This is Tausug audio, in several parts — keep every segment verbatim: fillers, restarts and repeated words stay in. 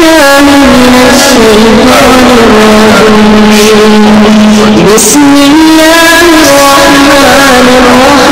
بالله من الشيطان الرجيم. بسم الله الرحمن الرحيم.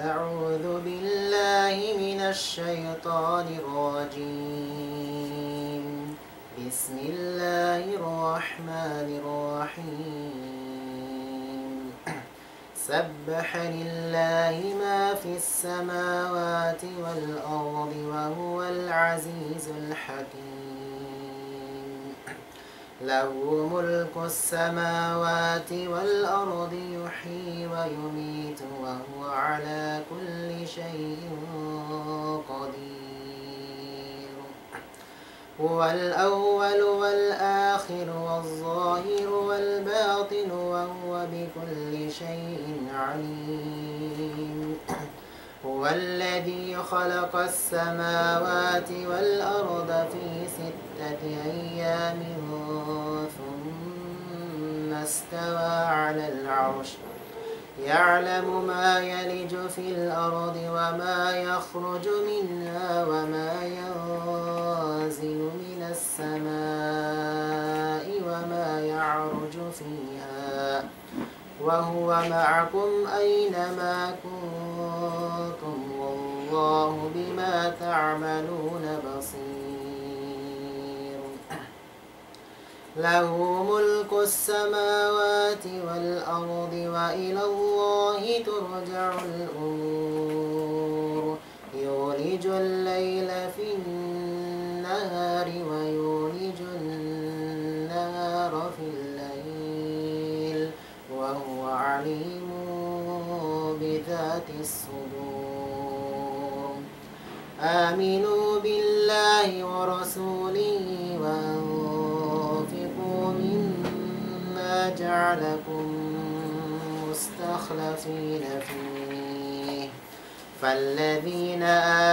أعوذ بالله من الشيطان الرجيم. بسم الله الرحمن الرحيم. سبح لله ما في السماوات والأرض وهو العزيز الحكيم. له ملك السماوات والأرض يحيي ويميت وهو على كل شيء قدير. هو الأول والآخر والظاهر والباطن وهو بكل شيء عليم. هو الذي خلق السماوات والأرض في ستة أيام ثم استوى على العرش. يعلم ما يلج في الأرض وما يخرج منها وما ينزل من السماء وما يعرج فيها وهو معكم أينما كنتم والله بما تعملون بصير. له ملك السماوات والأرض وإلى الله ترجع الأمور. يولج الليل في النهار ويولج النهار في الليل وهو عليم بذات الصدور. آمنوا بالله ورسوله وأنفقوا مما جعلكم مستخلفين فيه فالذين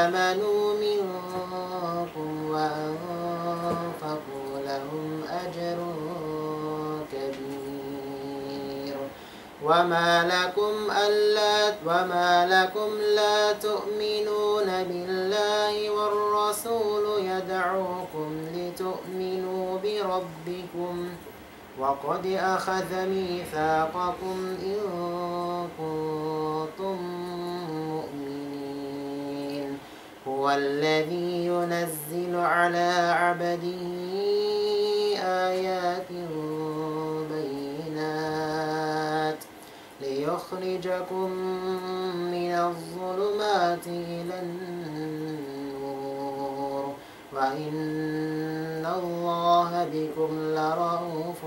آمنوا منكم وأنفقوا لهم أجر كبير. وما لكم ألا، وما لكم لا تؤمنون بالله والرسول يدعوكم لتؤمنوا بربكم وقد أخذ ميثاقكم إن كنتم مؤمنين. هو الذي ينزل على عبده آيات بينات ليخرجكم من الظلمات إلى النور وإن الله بكم لرءوف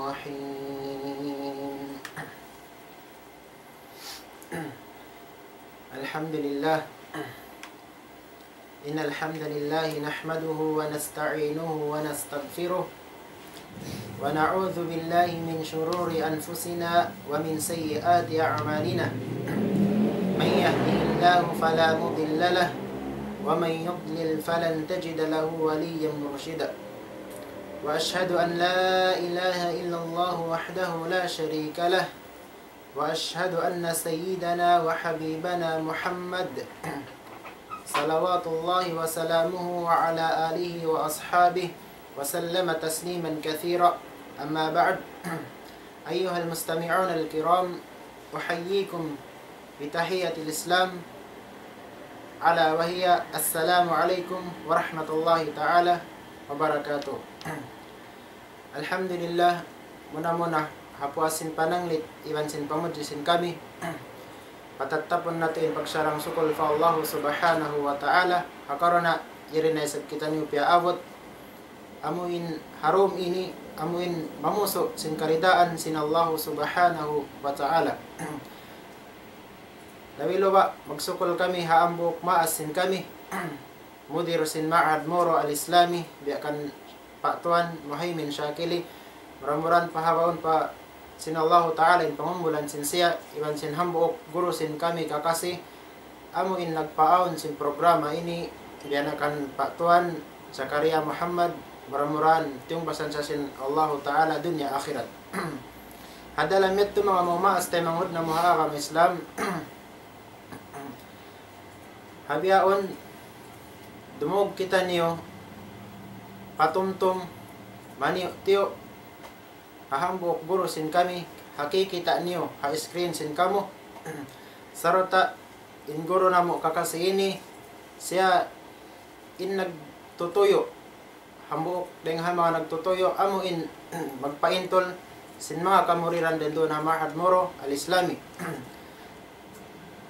رحيم. الحمد لله. إن الحمد لله نحمده ونستعينه ونستغفره ونعوذ بالله من شرور أنفسنا ومن سيئات أعمالنا. من يهده الله فلا مضل له ومن يضلل فلن تجد له وليا مرشدا. وأشهد أن لا إله إلا الله وحده لا شريك له وأشهد أن سيدنا وحبيبنا محمد صلوات الله وسلامه وعلى آله وأصحابه وسلم تسليما كثيرا. أما بعد، أيها المستمعون الكرام، أحييكم بتحية الإسلام، ألا وهي السلام عليكم ورحمة الله تعالى وبركاته. Alhamdulillah, muna-muna, ha puas sin pananglit, iban sin pamudji sin kami, patattapun natu' in pagsarang-sukul pa Allahu Subhanahu wa Ta'ala, ha karna' yari na isab kitaniyu piyaabut, amu in ha dum ini, amu in mamusu' sin karidaan sin Allahu Subhanahu wa Ta'ala. Labi-labi, magsukul kami ha hambuuk maas sin kami, mudir sin Ma'had Moro Al-Islami, biya' kan Pa' Tuan Muhaymin Shakili, Mura-murahan pahabaun pa sin Allahu Ta'ala in pangumulan sin siya, iban sin hambuuk guru sin kami kakasi, amu in nagpaawn sin programa ini, biya' na kan Pak Tuan Zakaria Muhammad, mura-murahan tiyungbasan sa sin Allahu Ta'ala dunya akhirat. Hadalam yadtu manga maumaas taymanghud namu' ha agama Islam, ha bihaun, dumungug kitaniyu, patumtum, maniyu'-tiyu', ha hambuuk guru sin kami, ha kikita' niyu, ha screen sin kamu. Sarta' in guru namu' kakasi ini, siya in nagtutuyu', hambuuk dayng ha manga nagtutuyu', amu in magpaintul sin manga kamuridan dayn duun ha Ma'had Moro Al-Islami.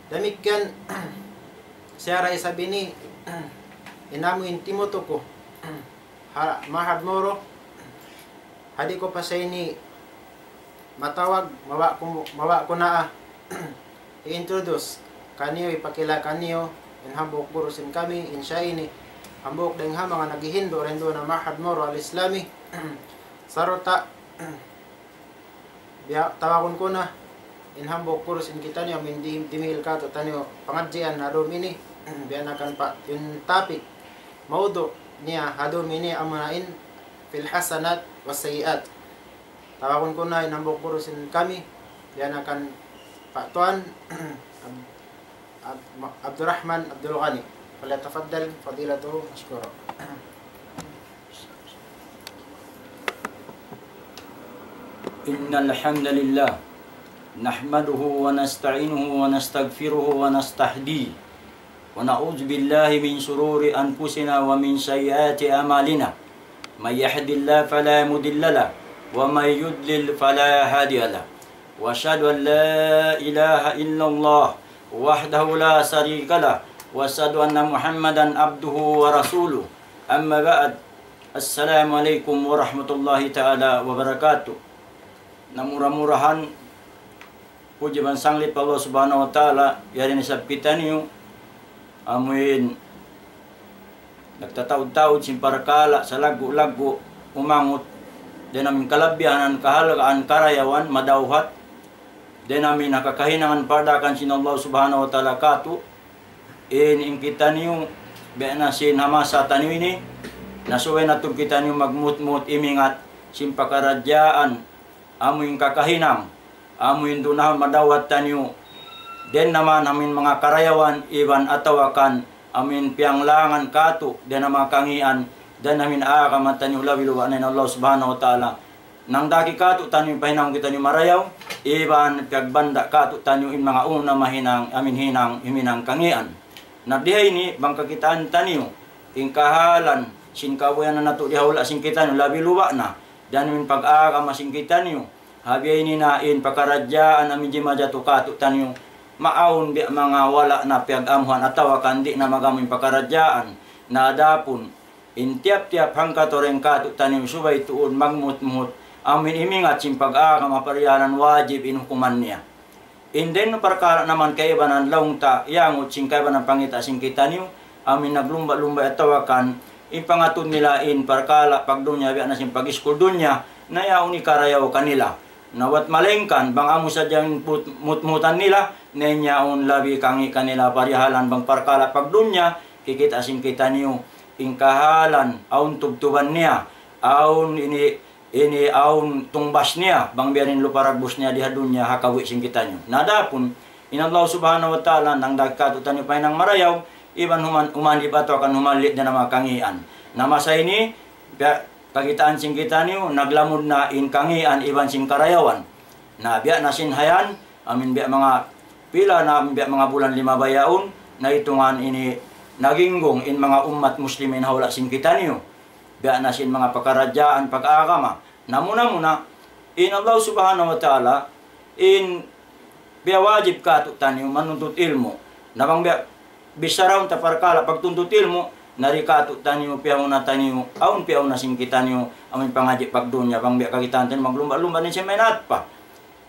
Damikkiyan, siya ra isab ini, in amu in timutuku ha Ma'had Moro, ha di' ku pa siya ini matawag, mawa' ku, mawa' ku na, ah, i-introduce kaniyu, ipakila kaniyu, in hambuuk guru sin kami, in siya ini, hambuuk dayng ha manga naghihindu' dayn duun ha Ma'had Moro Al-Islami. Sarta', biya' tawagun ku na, in hambuuk guru sin kitaniyu, amu in di-, dimihil kātu'niyu pangadjian ha dum ini, biya' na kan pa, in topic, mawdu' niya ha dum ini, amuna in fil hasanat was sayyi'at. Tawagun ku na in hambuuk guru sin kami, biya' na kan Pak Tuan Ab-, Ab-, Abdurrahman Abdul Ghani. فليتفضل فضيلته مشكورا. إن الحمد لله نحمده ونستعينه ونستغفره ونستهديه ونعوذ بالله من شرور أنفسنا ومن سيئات أعمالنا. من يهد الله فلا مضل له ومن يضلل فلا هادي له. وأشهد أن لا إله إلا الله وحده لا شريك له وأشهد أن محمدا عبده ورسوله. أما بعد. السلام عليكم ورحمة الله تعالى وبركاته. Na mura-murahan puji iban sanglit pa Allah Subhanahu wa Ta'ala, yari na isab kitaniyu, amuin nagtataud-taud sin parkala' salaggu'-laggu' umangut, dayn amuin kalabihan, kahalgaan, karayawan, madawhat, dayn amuin ha kakahinangan pagdaakan sin Allah Subhanahu wa Ta'ala kātu', in, in kitaniyu, biya' na sin ha masa taniyu ini, na subay natu' kitaniyu magmutmut imingat sin pakaradjaan, amuin kakahinang, amuin duun na madawhat taniyu, dayn naman amuin manga karayawan iban atawa kan amuin piyanglangan kātu', dayn ha manga kangīan, dayn amuin agama taniyu labi-labi na in Allah Subhanahu wa Ta'ala. Nangdaki kātu'niyu pahinang kitaniyu marayaw, iban piyagbanda' kātu'niyu in manga unu na mahinang, amuin hinang, himinang kangīan. Na di ha ini, bang kakitaan taniyu, in kahalan sin kabuhianan natu' di ha hula' sin kitaniyu, labi-labi na, dayn amuin pag-agama sin kitaniyu, ha biya' ini na in pakaradjaan amuin jimatu kātu'niyu, maawn biya' manga wala' na piyag-amuhan atawa kan di' na mag-amu in pakaradjaan. Na adapun, in tiyap-tiyap hangkatau dayn kātu'niyu subay tuud magmutmut, amuin imingat sin pag-agama parihalan wajib in hukuman niya. In dayn parkala' naman kaibanan laung ta, iyangut sin kaibanan pangita' sin kitaniyu, amuin naglumba'-lumba' atawa kan, in pangatud nila in parkala' pagdunya, biya' na sin pag-iskul dunya, na yaun hikarayaw kanila. Na bat malayngkan, bang amu sadja in put-, mutmutan nila, na in yaun labi kangī' kanila parihalan bang parkala' pagdunya, kikita' sin kitaniyu, in kahalan, awn tubtuban niya, awn ini, ini awn tungbas niya, bang biya' diin in lupa dagbus niya di ha dunya ha kabuhi' sin kitaniyu. Na adapun, in Allah Subhanahu wa Ta'ala, nangdaki kātu'niyu pahinang marayaw, iban human-, humanib atawa kan humalli' dayn ha manga kangīan. Na masa ini, biya' kakitaan sin kitaniyu, naglamud na in kangīan iban sin karayawan. Na biya' na sin hayan, amuin biya' manga pila na, biya' manga bulan lima ba yaun, na itungan ini naginggung in manga ummat muslimin ha hula' sin kitaniyu. Biya' na sin manga pakaradjaan pag-agama. Na muna-muna, in Allah Subhanahu wa Ta'ala, in biya' wajib kātu'niyu manuntut ilmu'. Na bang biya' bicharaun ta parkala' pagtuntut ilmu', na di kātu'niyu piyauna taniyu, awn piyauna sin kitaniyu, amuin pangadji' pagdunya, bang biya' kakitaan taniyu maglumba'-lumba' na in siya maynat pa.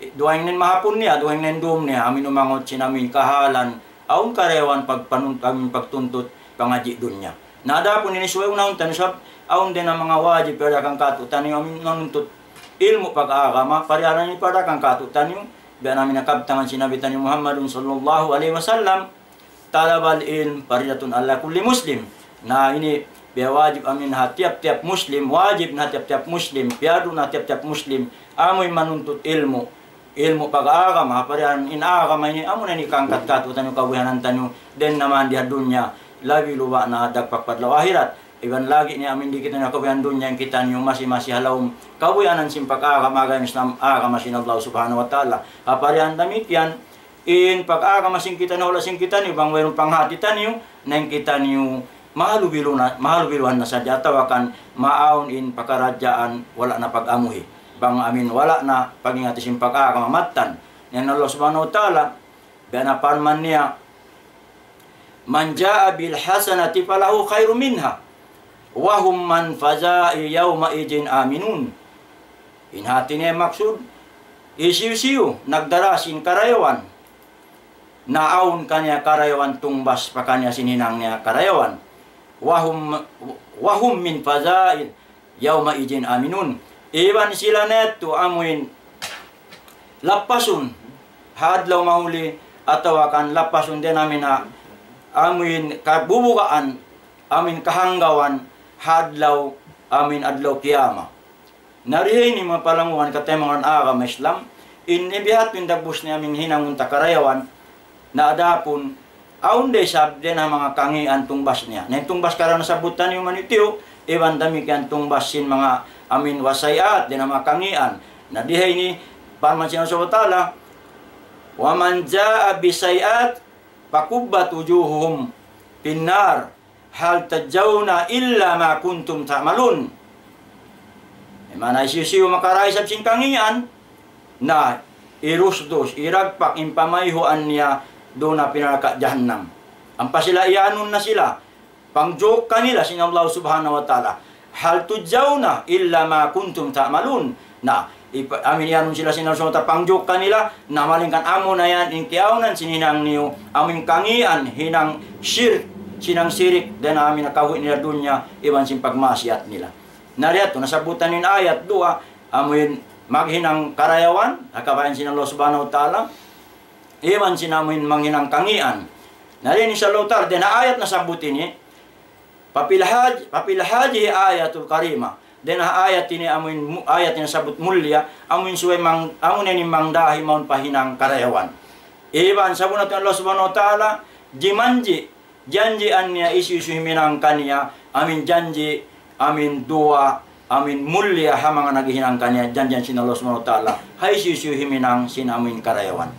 Dugaing na in mahapun niya, dugaing na in dum niya, amuin umangut sin amuin kahalan, awn karayawan pagpanun-, amuin pagtuntut, pangadji' dunya. Na adapun ini subay unahun taniyu sabab, awn dayn ha manga wajib piyagdaakan kātu'niyu, amuin manuntut ilmu' pag-agama, parihalan ini padaakan kātu'niyu, biya' na amu in kabtangan sin Nabi taniyu Muhammadun sallallahu alayhi wasallam, "Talabul ilmi faridatun ala kulli muslim." Na ini, biya' wajib amu in ha tiyap-tiyap muslim, wajib na ha tiyap-tiyap muslim, piyardu na ha tiyap-tiyap muslim, amu in manuntut ilmu', ilmu' pag-agama, ha parihalan in agama ini, amu na in hikangkat kātu'niyu kabuhianan taniyu, dayn ha manga di ha dunya, labi luba' na dagpak pa adlaw akhirat. Iban lagi' niya amu in di' kitaniyu kabuhianan dunya, in kitaniyu masi-masi ha lawm kabuhianan sin pag-agama, agama Islam, agama sin Allah Subhanahu wa Ta'ala. Ha parihalan damikkiyan, in pag-agama sin kitaniyu, hula' sin kitaniyu, bang wayruun panghati taniyu, na in kitaniyu mahalubilu na, mahalubiluhan na sadja atawa kan maawn in pakaradjaan wala' na pag-amuhi. Bang amu in wala' na pag-ingati sin pag-agama mattan. Na in Allah Subhanahu wa Ta'ala, biya' na parman niya, "Man jaa bil hasanati falahu khairun minha, wa hum min faza'i yawma idhin aminun." In hati niya maksud, hisiyu-siyu nagdara sin karayawan, na awn kaniya karayawan tungbas pa kaniya sin hinang niya karayawan. Wa hum, wa hum min faza'i yawma idhin aminun. Iban sila na yadtu amuin lappasun ha adlaw mahuli atawa kan lappasun dayn ha amuin kabubugaan, amuin kahanggawan ha adlaw, amuin adlaw kiyamat. Na di ini manga palangguan katan manga agama Islam, in biya' ha yan in dagbus niya amuin hinangun ta karayawan, na adapun awn da isab dayn ha manga kangīan tungbas niya. Na in tungbas karayawan nasabbut taniyu manitiyu, iban damikkiyan tungbas sin manga amuin wasayaat dayn ha manga kangīan. Na di ini parman sin Allah Subhanahu wa Ta'ala, "Wa man jaa bis sayi'at fakubbat wujuhuhum fin nar hal tujzawna illa ma kuntum ta'malun." Maana hisiyu-siyu makara isab sin kangīan, na irusdus, iragpak in pamayhuan niya duun ha api narka' jahannam. Ampa sila iyanun na sila, pangjuuk kanila sin Allah Subhanahu wa Ta'ala, "Hal tujzawna illa ma kuntum ta'malun." Na, ipa-, amuin iyanun sila sin Allah Subhanahu wa Ta'ala, pangjuuk kanila, na malayngkan amu na yan in kiyaunan sin hinang niyu, amuin kangīan, hinang shirk, hinang sirik, dayn ha amuin kabuhi' nila dunya, iban sin pagmaksiyat nila. Na di ha yadtu, nasabbut taniyu in ayat duwa, amuin maghinang karayawan, ha kabayaan sin Allah Subhanahu wa Ta'ala, iban sin amuin manghinang kangīan. Na di ini insya Allah Ta'ala, dayn ha ayat nasabbut ini, ففي هذ-، ففي هذه الآية الكريمة. Dayn ha ayat ini amuin mu-, ayat ini nasabbut mulia, amuin subay mang-, amuin ini mangdahi mawn pa hinang karayawan. Iban sabunnal tuud Allah Subhanahu wa Ta'ala, jimanji', janjian niya hisiyu-siyu himinang kaniya, amuin janji', amuin duwa, amuin mulia ha manga naghihinang kaniya, janjian sin Allah Subhanahu wa Ta'ala, ha hisiyu-siyu himinang sin amuin karayawan.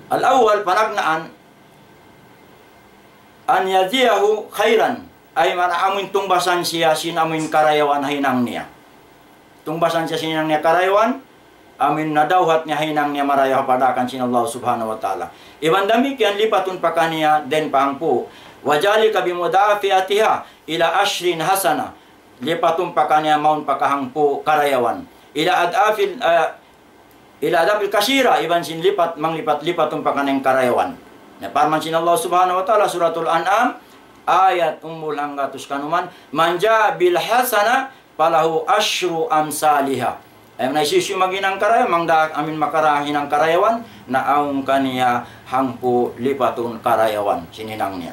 Al-awwal, panagnaan, an yajziyahu khairan, ay maana amuin tungbasan siya sin amuin karayawan ha hinang niya. Tungbasan siya sin hinang niya karayawan, amuin nadawhat niya ha hinang niya marayaw ha padaakan sin Allah Subhanahu wa Ta'ala. Iban damikkiyan lipatun pa kaniya dayn pa hangpu'. Wa dhalika bi mudha'afatiha ila ashrin hasana. Lipatun pa kaniya mawn pa kahangpu' karayawan. Ila adhafin, ah, ila adhafin kathira, iban sin lipat, manglipat-lipatun pa kaniya karayawan. Na parman sin Allah Subhanahu wa Ta'ala, Suratul An'am, ayat umbul hanggatus kanuman, "Man jaa bil hasana falahu ashru amsaliha." Ay, na hisiyu-siyu maghinang karayawan, mangdaak amuin makara hinang karayawan, na awn kaniya hangpu' lipatun karayawan sin hinang niya.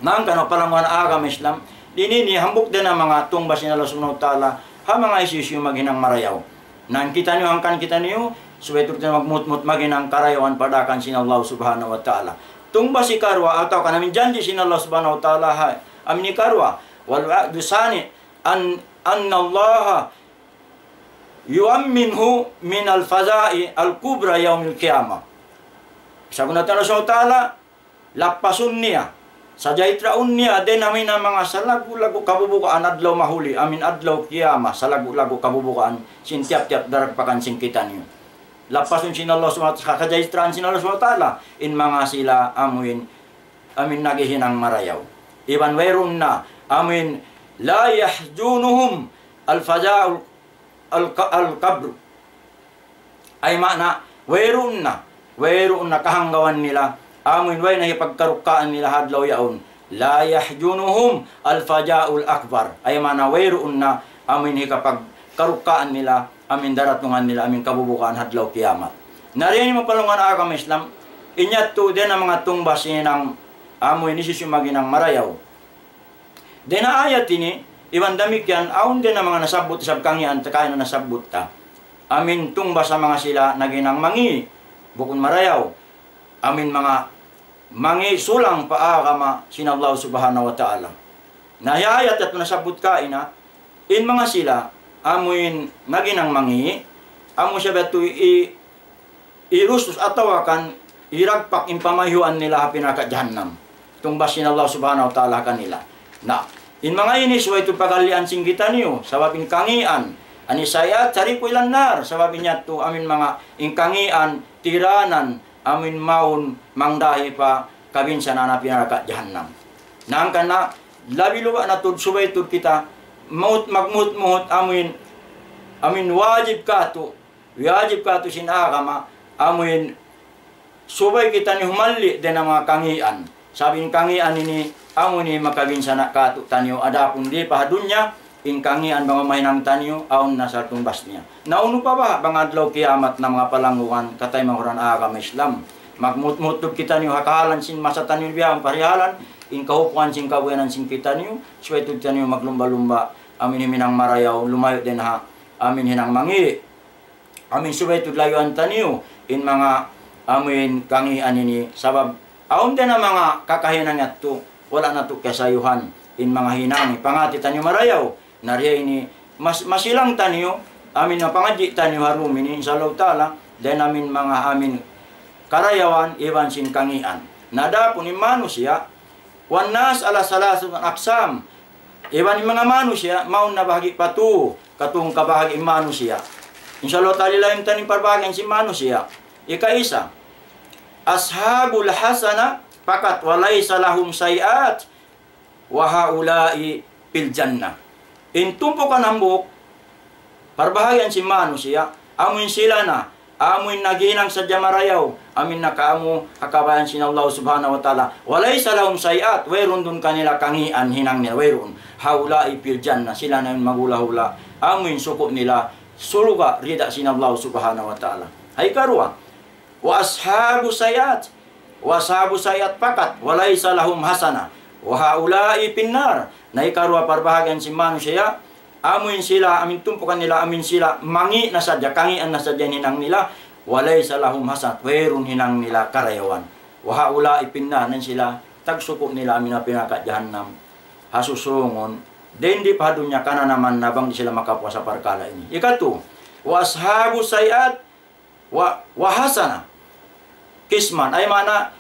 Hangkan manga palangguan agama Islam, di ini hambuuk dayn ha manga tungbas sin Allah Subhanahu wa Ta'ala ha manga hisiyu-siyu maghinang marayaw. Na kitaniyu, hangkan kitaniyu, subay tuud kitaniyu magmutmut maghinang karayawan padaakan sin Allah Subhanahu wa Ta'ala. Tungbas hikaruwa atawa kan amuin janji' sin Allah Subhanahu wa Ta'ala ha, amuin hikaruwa, wal wa'du thani, an, annallaha yu'amminuhu minal faza'i al kubra yawmil qiyamah. Sabunnal tuud Allah Subhanahu wa Ta'ala, lappasun niya, sajahiteraun niya dayn ha amuin manga salaggu'-laggu' kabubugaan adlaw mahuli, amuin adlaw kiyamat, salaggu'-laggu' kabubugaan sin tiyap-tiyap daragpakan sin kitaniyu. Lappasun sin Allah Subhanahu wa Ta'ala, sajahiteraun sin Allah Subhanahu wa Ta'ala in manga sila amuin, amuin naghihinang marayaw. Iban wayruun na, amuin, la yahzunuhum al faza'ul al-, al-kabru. Ay maana, wayruun na, wayruun na kahanggawan nila, amuin way na hipagkarukkaan nila ha adlaw yaun. La yahzunuhum al-faza'ul akbar. Ay maana, wayruun na amuin hikapag-, karukkaan nila, amin daratungan nila, amin kabubukaan ha adlaw kiyamat. Na dayn ha manga palangga' agama Islam, in yadtu dayn ha manga tungbas sin hinang amu ini hisiyu in maghinang marayaw. Dayn ha ayat ini, iban damikkiyan, awn dayn ha manga nasabbut, isab kangīan, kaina nasabbut ta. Amin tungbas ha manga sila naghinang mangī', bukun marayaw. Amin manga mangī' sulang pa agama sin Allah Subhanahu wa Ta'ala. Na ha ayat yadtu nasabbut kaina, in manga sila, amu in naghinang mangī', amu siya biyadtu i-, irustus atawa kan iragpak in pamayhuan nila ha api narka' jahannam. Tungbas sin Allah Subhanahu wa Ta'ala kanila. Na, in manga ini subay tuud paghalian sin kitaniyu, sabab in kangīan, ani sayyi'at tariqu ilan nar, sabab in yadtu amin manga in kangīan, tiranan, amin mawn mangdahi pa kabinsanaan api narka' jahannam. Na hangkan na, labi luba' na tuud subay tuud kita, muhut, magmuhut-muhut, amin, amin wajib katu', wajib katu' sin agama, amin subay kitaniyu humalli' dayn ha manga kangīan. Sabab in kangīan ini, amu ini makabinsana' katu'taniyu adapun di pa ha dunya, in kangīan bang mahinang taniyu, awn na sa tungbas niya. Na unu pa baha' bang adlaw kiyamat na manga palanggungan, kataymanghuran agama Islam. Magmuhut-muhut tuud kitaniyu ha kahalan sin masa taniyu bihaun parihalan, in kahupuan sin kabuhianan sin kitaniyu, subay tuud kitaniyu maglumba-lumba, amin himinang marayaw, lumayu' dayn ha, amin hinang mangī'. Amin subay tuud layuan taniyu, in manga amin kangīan ini, sabab awn dayn ha manga kakahinang yadtu, wala' natu' kiyasayuhan, in manga hinang, pangati taniyu marayaw, na dayn ha ini, mas-, masilang taniyu, amin mapangadji' taniyu ha dum ini, insya Allah Ta'ala, dayn ha amin manga amin karayawan, iban sin kangīan. Na adapun in manusiya', والناس على ثلاثة أقسام. Iban in manga manusiya', mawn na bahagi' pa tu, katu' kabahagi' manusiya'. Insya Allah Ta'ala, layun taniyu in parbahagian sin manusiya'. Ikaisa, أصحاب الحسنة فقط وليس لهم سيئات وهؤلاء في الجنة. In tumpukan hambuuk, parbahagian sin manusiya', amu in sila na, amu in naghinang sadja marayaw, amu in nakaamu ha kabayaan sin Allah Subhanahu wa Ta'ala. وليس لهم سيئات, wayruun duun kanila kangīan hinang nila, wayruun. هؤلاء في الجنة, sila na in maghula'-hula', amu in suku' nila, surga', rida sin Allah Subhanahu wa Ta'ala. Ha ikaruwa, وأصحاب السيئات وأصحاب السيئات فقط وليس لهم حسنة وهؤلاء في النار. Na ikaruwa parbahagian sin manusiya', amu in sila, amu in tumpukan nila, amu in sila, mangī' na sadja, kangīan na sadja in hinang nila, وليس لهم حسنة, wayruun hinang nila karayawan. وهؤلاء في النار, na in sila, tagsuku' nila amu in api narka' jahannam. Ha susungun, dayn di pa ha dunya kananaman na bang di' sila makapuas ha parkala' ini. Ikatu, وأصحاب السيئات و، وحسنة قسمان. Ay maana,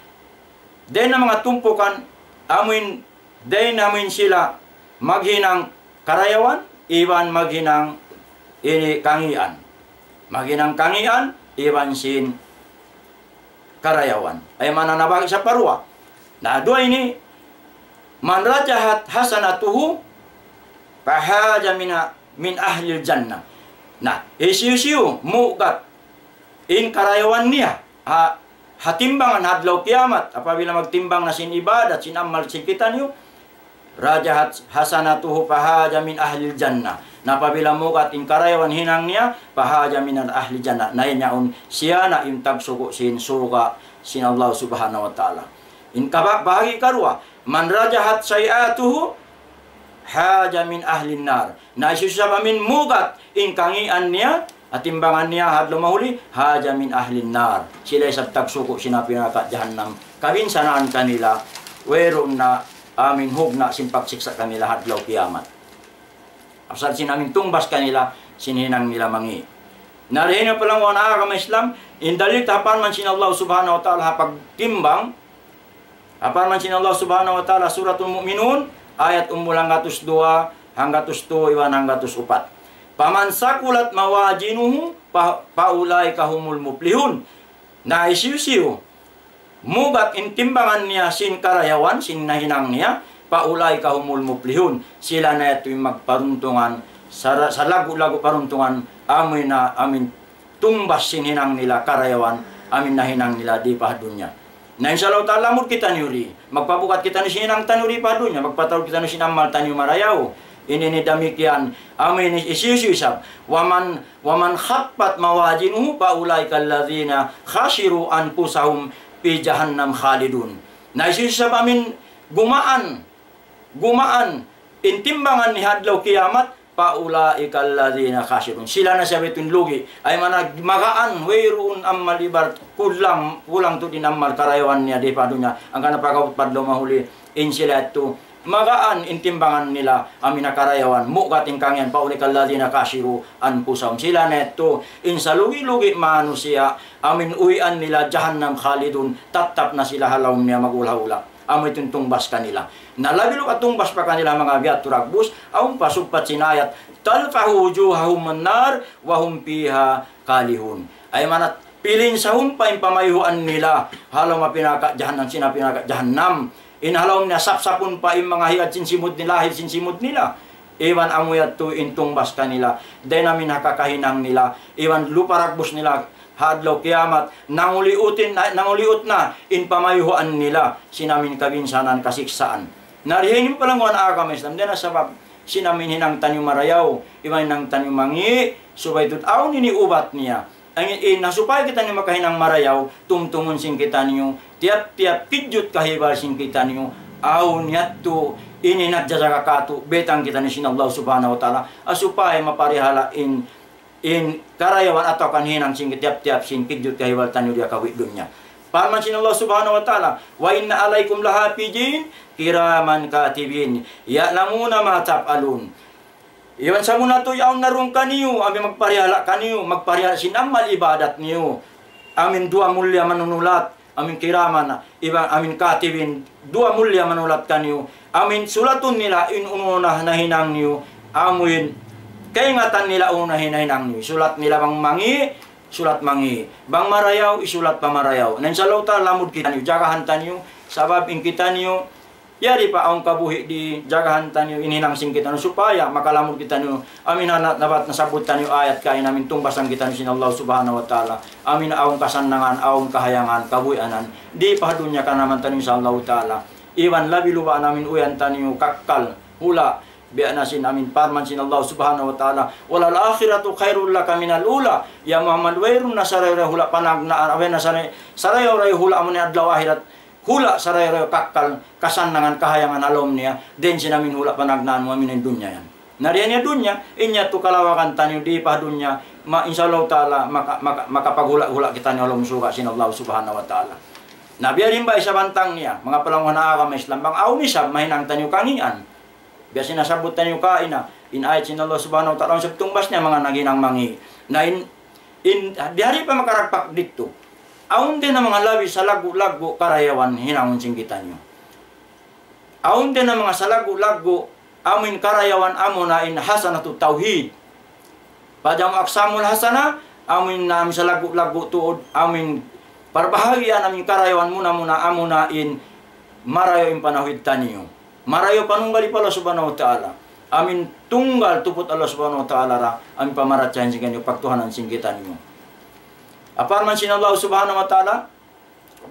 dayn ha manga tumpukan, amu in, dayn amu in sila maghinang karayawan, iban maghinang ini kangīan. Maghinang kangīan, iban sin karayawan. Ay maana nabahagi' saparuwa. Na duwa ini, من رجحت حسناته فهذا من، من أهل الجنة. Na, hisiyu-siyu, mugat in karayawan niya, ha, ha timbangan ha adlaw kiyamat, apabila magtimbang na sin ibadat, sin amal, sin kitaniyu, رجحت حسناته فهذا من أهل الجنة. Na apabila mugat in karayawan hinang niya, فهذا من أهل الجنة. Na yaun siya na in tagsuku' sin surga' sin Allah Subhanahu wa Ta'ala. In kaba-, bahagi' karuwa, من رجحت سيئاته فهذا من أهل النار. Na hisiyu-siyu amu in mugat in kangīan niya, ha timbangan niya ha adlaw mahuli, فهذا من أهل النار. Sila isab tagsuku' sin api narka' jahannam. Kabinsanaan kanila, wayruun na amu in hugna' sin pagsiksa' kanila ha adlaw kiyamat. Asal sin amu in tungbas kanila, sin hinang nila mangī'. Na dayn ha palangguan agama Islam, in dalil ta ha parman sin Allah Subhanahu wa Ta'ala ha pagtimbang, ha parman sin Allah Subhanahu wa Ta'ala, Suratul Mu'minun, ayat umbul hanggatus duwa, hanggatus tu, iban hanggatus upat. فمن ثقلت موازينه ف، فأولئك هم المفلحون. Na hisiyu-siyu, mugat in timbangan niya sin karayawan, sin nahinang niya, فأولئك هم المفلحون. Sila na yadtu in magparuntungan, sa, salaggu'-laggu' paruntungan, amu in, amu in tungbas sin hinang nila karayawan, amu in nahinang nila di pa ha dunya. Na insya Allah Ta'ala, lamud kitaniyu di. Magpabugat kitaniyu sin hinang taniyu di pa ha dunya, magpataud kitaniyu sin amal taniyu marayaw. Ini ini damikkiyan, amu ini hisiyu-siyu isab. ومن، ومن خفت موازينه فأولئك الذين خسروا أنفسهم في جهنم خالدون. Na hisiyu-siyu isab amu in gumaan, gumaan in timbangan niya ha adlaw kiyamat, فأولئك الذين خسروا. Sila na isab yadtu in lugi'. Ay mana magaan, wayruun amal ibarat kulang, kulang tuud in amal karayawan niya di pa dunya. Hangkan na pag-abut pa adlaw mahuli, in sila yadtu magaan in timbangan nila, amu in karayawan, mugat in kangīan, فأولئك الذين خسروا أنفسهم. Sila na yadtu, in salugi'-lugi' manusiya', amu in uwian nila jahannam khalidun, tattap na sila ha lawm niya magula-ula. Amu yadtu in tungbas kanila. Na labi lupa tungbas pa kanila manga biya' turagbus, awn pa sugpat sin ayat, تلفح وجوههم النار وهم فيها كالحون. Ay mana, pilinsahun pa in pamayhuan nila, ha lawm pinaka jahannam, sin pinaka jahannam. In ha lawm niya sapsapun pa in manga higad sin simud nila, higad sin simud nila. Iban amu yadtu in tungbas kanila, dayn ha amu in kakahinang nila, iban lupa ragbus nila, ha adlaw kiyamat, nanguliutin na, nanguliut na in pamayhuan nila, sin amu in kabinsanaan kasiksaan. Na di ha ini palangguan agama Islam, dayn ha sabab, sin amu in hinang taniyu marayaw, iban hinang taniyu mangi', subay tuud awn ini ubat niya. Hangkan in, na supaya kitaniyu makahinang marayaw, tumtumun sin kitaniyu, tiyap-tiyap kidjut kahibal sin kitaniyu, awn yadtu, ini nagjajaga katu', biyaytaan kitaniyu sin Allah Subhanahu wa Ta'ala, ha supaya maparihala' in, in karayawan atawa kan hinang sin tiyap-tiyap sin kidjut kahibal taniyu di ha kabuhi' dunya. Parman sin Allah Subhanahu wa Ta'ala, وإن عليكم لحافظين كراما كاتبين يعلمون ما تفعلون. Iban sabunnal tuud awn na duun kaniyu, amu in magparihala' kaniyu, magparihala' sin amal ibadat niyu. Amu in duwa mulia manunulat, amu in kiraman, iban amu in katibin, duwa mulia manulat kaniyu. Amu in sulatun nila in unu na nahinang niyu, amu in kaingatan nila unu na hinahinang niyu. Sulat nila bang mangi', sulat mangi'. Bang marayaw, isulat pa marayaw. Na insya Allah ta'ala lamud kitaniyu, jagahan taniyu, sabab in kitaniyu, yari pa awn kabuhi' di jagahan taniyu in hinang sin kitaniyu supaya makalamud kitaniyu. Amu in na, nabat nasabbut taniyu ayat kaina amu in tungbasan kitaniyu sin Allah Subhanahu wa Ta'ala. Amu in awn kasannangan, awn kahayangan, kabuhianan. Di pa dunya kanaman taniyu insya Allah ta'ala. Iban labi luba' na amu in uwian taniyu kakkal, hula', biya' na sin amu in parman sin Allah Subhanahu wa Ta'ala, وللآخرة خير لك من الأولى. Ya Muhammad, wayruun na sarayaw-rayaw hula' panagnaan, wayruun na saray-, sarayaw-rayaw hula' amu in adlaw akhirat, hula' sarayaw-rayaw kakkal, kasannangan, kahayangan ha lawm niya, dayn sin amu in hula' panagnaan mu amu in dunya yan. Na di ha dunya, in yadtu kalawagan taniyu di pa dunya, ma, insya Allah ta'ala, maka, maka, makapaghula'-hula' kitaniyu ha lawm surga' sin Allah Subhanahu wa Ta'ala. Na biya' diin ba isab bantang niya, manga palangguan agama Islam, bang awn isab mahinang taniyu kangīan. Biya' sin nasabbut taniyu kaina, in ayat sin Allah Subhanahu wa Ta'ala, awn isab tungbas niya manga naghinang mangi'. Na in, in, di ha di pa makaragpak didtu. Awn dayn ha manga labi salaggu'-laggu' karayawan hinangun sin kitaniyu. Awn dayn ha manga salaggu'-laggu', amu in karayawan amuna in hasanatut tawhid. Pajama aqsamul hasana, amu in na amu in salaggu'-laggu' tuud, amu in parbahagian amu in karayawan muna-muna amuna in marayaw in panawhid taniyu. Marayaw panunggali pa Allah Subhanahu wa Ta'ala. Amu in tunggal tuput Allah Subhanahu wa Ta'ala ra, amu in pamarachayahan sin kitaniyu, pagtuhanan sin kitaniyu. Parman sin Allah Subhanahu wa Ta'ala,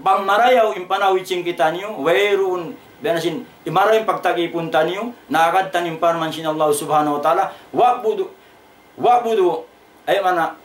bang marayaw in panawhid sin kitaniyu, wayruun, biya' na sin, marayaw in pagtag-ipun taniyu, na agad taniyu parman sin Allah Subhanahu wa Ta'ala, wa'budu, wa'budu, ay mana,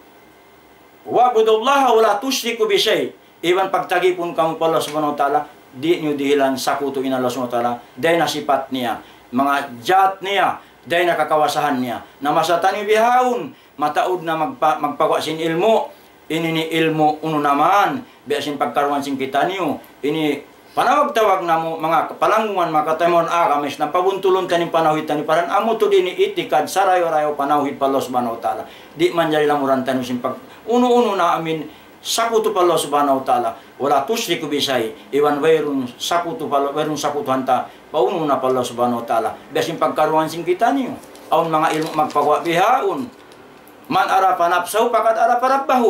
wa'budullaha wa la tushriku bihi shay'a. Iban pagtag-ipun kamu pa Allah Subhanahu wa Ta'ala, di' niyu dihilan sakutu in Allah Subhanahu wa Ta'ala, dayn ha sipat niya, manga jat niya, dayn ha kakawasahan niya. Na masa taniyu bihaun, mataud na magpa-, magpaguwa' sin ilmu', ini ini ilmu' unu na man, biya' sin pagkaruwan sin kitaniyu, ini panawag-tawag namu', manga palangguan, manga kataymanghuran agama Islam, pabuntulun taniyu in panawhid taniyu, paran amu tuud ini itikad, sarayaw-rayaw panawhid pa Allah Subhanahu wa Ta'ala. Di' manjari lamuran taniyu sin pag-, unu-unu na amu in sakutu pa Allah Subhanahu wa Ta'ala. Wa la tushriku bihi shay'a, iban wayruun sakutu pa Allah, wayruun sakutuhan ta, pa unu-unu na pa Allah Subhanahu wa Ta'ala. Biya' sin pagkaruwan sin kitaniyu. Awn manga ilmu' magpaguwa' bihaun. من عرف نفسه فقد عرف ربه.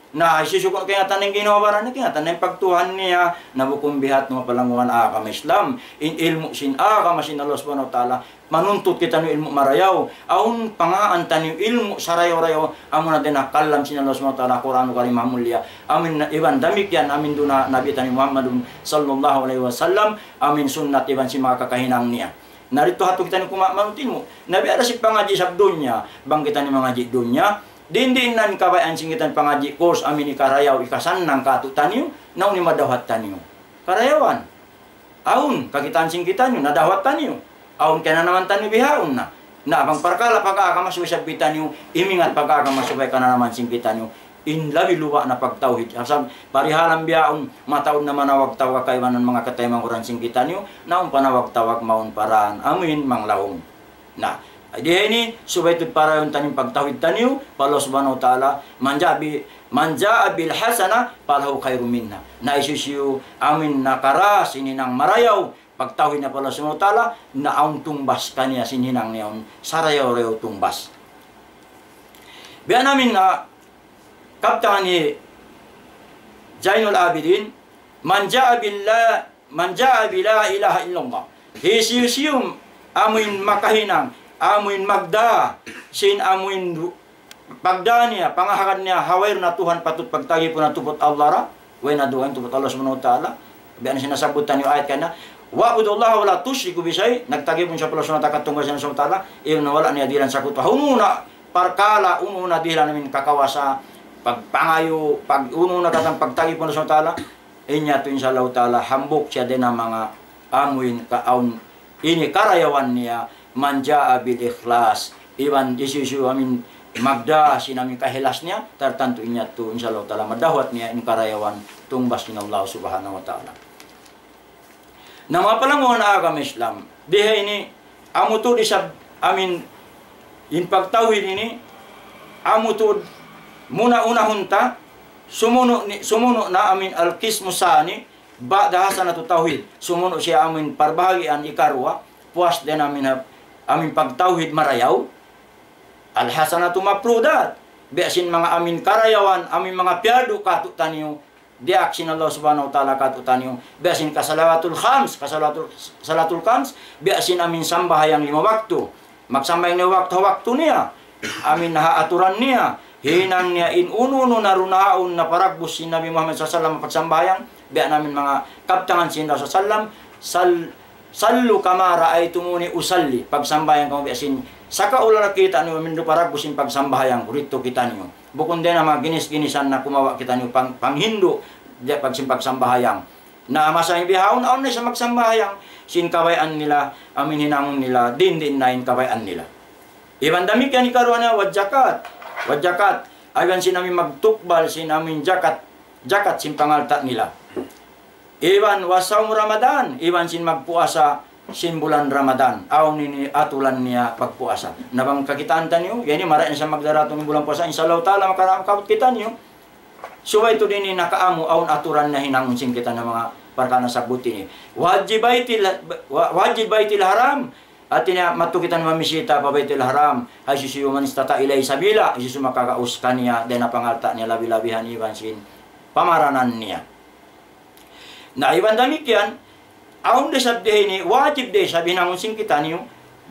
Na, hisiyu-siyu kaingatan in ginhawa-baran niya, kaingatan in pagtuhan niya, na bukun biha' manga palangguan agama Islam, in ilmu' sin agama sin Allah Subhanahu wa Ta'ala, manuntut kitaniyu ilmu' marayaw, awn pangaan taniyu ilmu' sarayaw-rayaw, amuna dayn ha kalam sin Allah Subhanahu wa Ta'ala, Qur'anul Karim ha mulia, amu in iban damikkiyan, amu in duun ha Nabi taniyu Muhammadun sallallahu alayhi wasallam, amu in sunnat iban sin manga kakahinang niya. Na didtu ha yadtu kitaniyu kumawa' manut ilmu'. Na biya' da sin pangadji' isab dunya, bang kitaniyu mangadji' dunya, diin-diin na in kabayaan sin kitaniyu pangadji' course amu in hikarayaw, hikasannang kātu'niyu, na unu in madawhat taniyu? Karayawan. Awn kakitaan sin kitaniyu, nadawhat taniyu. Awn kiyananaman taniyu bihaun na. Na bang parkala' pag-agama subay isab kitaniyu, imingat pag-agama subay kananaman sin kitaniyu. In labi luba' na pagtawhid. Sabab parihalan bihaun, mataud na manawag-tawag kaibanan manga kataymanghuran sin kitaniyu, na awn panawag-tawag mawn pa dān amuin manglawm. Na, di ha ini, subay tuud parayawun taniyu in pagtawhid taniyu pa Allah Subhanahu wa Ta'ala, من جاء ب-، من جاء بالحسنة فله خير منها. Na hisiyu-siyu amuin nakara sin hinang marayaw, pagtawhid niya pa Allah Subhanahu wa Ta'ala, na awn tungbas kaniya sin hinang niya yaun, sarayaw-rayaw tungbas. Biya' na amuin, ah, kabtangan hi Zainul Abidin, من جاء بالله، من جاء بلا إله إلا الله. Hisiyu-siyu amuin makahinang, amuin magdā sin amuin ru-, pagdā niya, pangahagad niya, ha way na Tuhan patut pagtagipun na tuput Allah ra, way na dugaing tuput Allah Subhanahu wa Ta'ala. Biya' na sin nasabbut taniyu ayat kaniya, واعبدوا الله ولا تشركوا به شيئا, nagtagipun siya pa Allah Subhanahu wa Ta'ala, katunggal sin Allah Subhanahu wa Ta'ala, iban wala' niya dihilan sakutu. Ha unu na parkala', unu na dihilan amuin kakawasa, pagpangayu', pag-, unu na katan pagtagipun Allah Subhanahu wa Ta'ala, in yadtu insya Allah Ta'ala, hambuuk siya dayn ha manga amuin ka awn ini karayawan niya, من جاء بالإخلاص. Iban hisiyu-siyu amuin magdā sin amuin kahilas niya, tartantu in yadtu, insya Allah Ta'ala, madawhat niya in karayawan tungbas sin Allah Subhanahu wa Ta'ala. Na manga palangga' ha agama Islam, di ha ini, amu tuud isab amuin in pagtawhid ini, amu tuud muna-unahun ta, sumunu' ni-, sumunu' na amuin القسم الثاني, بعد حسنة التوحيد. Sumunu' siya amuin parbahagian ikaruwa, puas dayn amuin ha-, amuin pagtawhid marayaw. الحسنات مفروضات. Biya' sin manga amuin karayawan, amuin manga piyardu kātu'niyu, diyaak sin Allah Subhanahu wa Ta'ala kātu'niyu. Biya' sin kasalawatul khams, kasalawatul, salatul khams, biya' sin amuin sambahayang lima waktu. Magsambahayang lima waktu ha waktu niya. Amuin ha aturan niya. Hinang niya in unu-unu na duun ha yaun na paragbus sin Nabi Muhammad sallallahu alayhi wasallam pagsambahayang. Biya' na amuin manga kabtangan sin Rasul sallallahu alayhi wasallam, صل-، صلوا كما رأيتموني أصلي. Pagsambahayang kamu biya' sin sakaula' kitaniyu amuin paragbus sin pagsambahayang ku, didtu kitaniyu. Bukun dayn ha manga ginis-ginisan na kumawa' kitaniyu pang-, panghindu', di' pag sin pagsambahayang. Na masa ini bihaun, awn na isab magsambahayang. Sin kabayaan nila, amuin hinangun nila, diin-diin na in kabayaan nila. Iban damikkiyan ikaruwa niya, والزكاة. والزكاة. Iban sin amuin magtukbal, sin amuin jakat, jakat sin pangalta' nila. Iban وصوم رمضان, iban sin magpuasa sin bulan Ramadan. Awn ini aturan niya pagpuasa. Na bang kakitaan taniyu, yan ini marayaw na sa magdaratung bulan puasa, insya Allah Ta'ala, maka-, makaabut kitaniyu. Subay tuud ini nakaamu, awn aturan niya hinangun sin kita na manga parkala' nasabbut ini. وحج بيت ال-، و-، وحج البيت الحرام. Hāti niya, madtu kitaniyu mamisita pa Baytul Haram. Hisiyu-siyu من استطاع إليه سبيلا. Hisiyu-siyu makagaus kaniya, dayn ha pangalta' niya labi-labihan iban sin pamaranan niya. Na iban damikkiyan, awn da isab di ha ini, wajib da isab hinangun sin kitaniyu,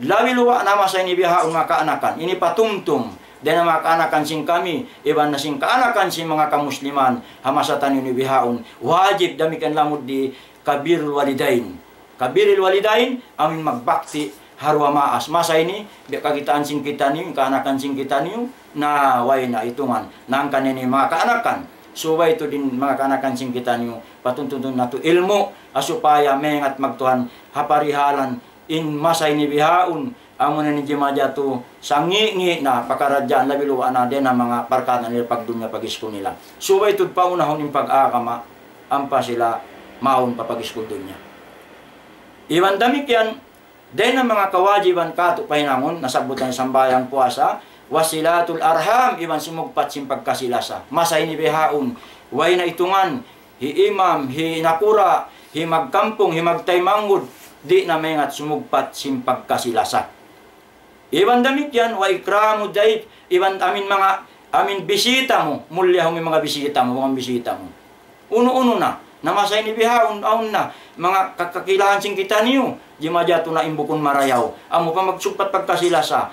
labi luba' na masa ini bihaun manga kaanakan. Ini patumtum, dayn ha manga kaanakan sin kami, iban na sin kaanakan sin manga kamusliman, ha masa taniyu ini bihaun, wajib damikkiyan lamud di كبر الوالدين. كبر الوالدين, amuin magbakti ha duwa maas. Masa ini, biya' kakitaan sin kitaniyu, kaanakan sin kitaniyu, na way na itungan. Na hangkan ini manga kaanakan. Subay tuud in manga kaanakan sin kitaniyu, patuntutun natu' ilmu', ha supaya maingat magtuhan ha parihalan in masa ini bihaun, amu na in jimatu, sangi'-ngi' na pakaradjaan labi luba' na dayn ha manga parkala' nila pagdunya pag-iskul nila. Subay tuud paunahun in pag-agama, ampa sila mawn pa pag-iskul dunya. Iban damikkiyan, dayn ha manga kawajiban kātu' pahinangun, nasabbut in sambahayang, puasa, وصلة الأرحام, iban sumugpat sin pagkasi-lasa. Masa ini bihaun, way na itungan, hi imam, hi nakura', hi magkampung, hi magtaymanghud, di' na maingat sumugpat sin pagkasi-lasa. Iban damikkiyan, وإكرام الضيف, iban amuin manga, amuin bisita mu, mulliyahi mu in manga bisita mu, manga bisita mu. Unu-unu na, na masa ini bihaun, awn na, manga ka-, kakakilahan sin kitaniyu, jimatu na in bukun marayaw. Amu pa magsugpat pagkasi-lasa.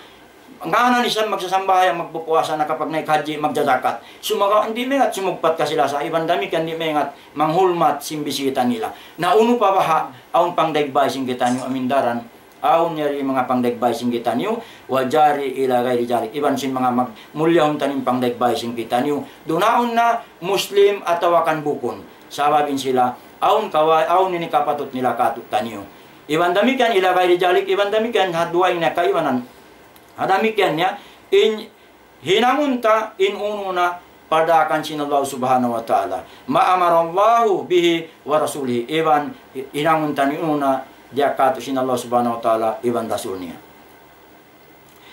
Ngān na isab magsasambahayang, magpupuasa, nakapagnaik hajji, magjajakat. Sumagawa' di' maingat sumugpat kasi-lasa, iban damikkiyan di' maingat manghulmat sin bisita nila. Na unu pa baha', awn pangdaig bay sin kitaniyu amuin daran, Awn yari manga pangdagbay sin kitaniyu, وجار إلى غير ذلك. Iban sin manga mag-, mulyahun taniyu pangdagbay sin kitaniyu. Duun na Muslim atawa kan bukun. Sabab in sila, awn kawa-, awn ini kapatut nila kātu'niyu. Iban damikkiyan إلى غير ذلك, iban damikkiyan ha dugaing na kaibanan. Ha damikkiyan niya, in hinangun ta in unu na pardaakan sin Allah Subhanahu wa Ta'ala. ما أمر الله به ورسوله. Iban hinangun ta in unu na diyaak kātu' sin Allah Subhanahu wa Ta'ala iban Rasul niya.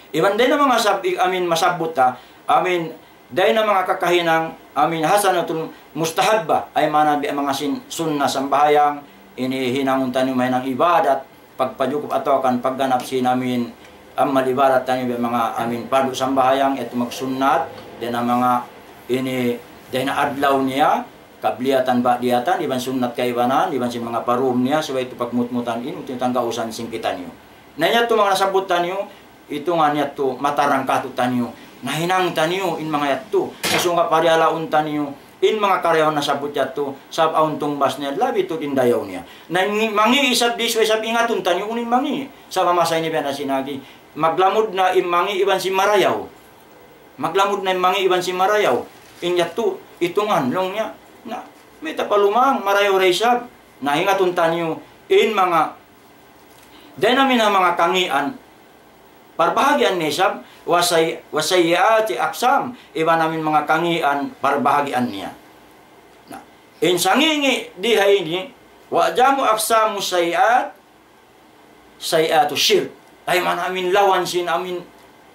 Iban dayn ha manga sab-, amin masabbut ta, amin dayn ha manga kakahinang, amin hasanatul mustahabba, ay maana biya' manga sin sunnat sambahayang, ini hinangun taniyu mahinang ibadat, pagpajukup atawa kan pagganap sin amin amal ibadat taniyu biya' manga amin pardu sambahayang, yadtu magsunnat, dayn ha manga ini, dayn ha adlaw niya, qabliyatan ba'diyatan, iban sunnat kaibanan, iban sin manga pa-room niya, subay yadtu pagmutmutan in, yadtu in tangga usan sin kitaniyu. Na yadtu manga nasabbut taniyu, itungan yadtu matarang kātu'niyu. Na hinang taniyu in manga yadtu. Sumagawa' parihalaun taniyu in manga karayawan nasabbut yadtu, sabab awn tungbas niya, labi tuud in dayaw niya. Na in mangi' isab di' subay isab ingatun taniyu unu in mangi'. Sabab masa ini biya' na sin agi, maglamud na in mangi' iban sin marayaw. Maglamud na in mangi' iban sin marayaw. In yadtu, itungan, laung niya. Na, mayta' pa lumang, marayaw da isab. Na, ingatun taniyu in manga, dayn amin ha manga kangian, parbahagian niya isab, وسي-، والسيئات أقسام, iban amin manga kangian, parbahagian niya. Na, in sangi'-ngi' di ha ini, وأعظم أقسام السيئات سيئات الشرك. Ay maana amin lawan sin amin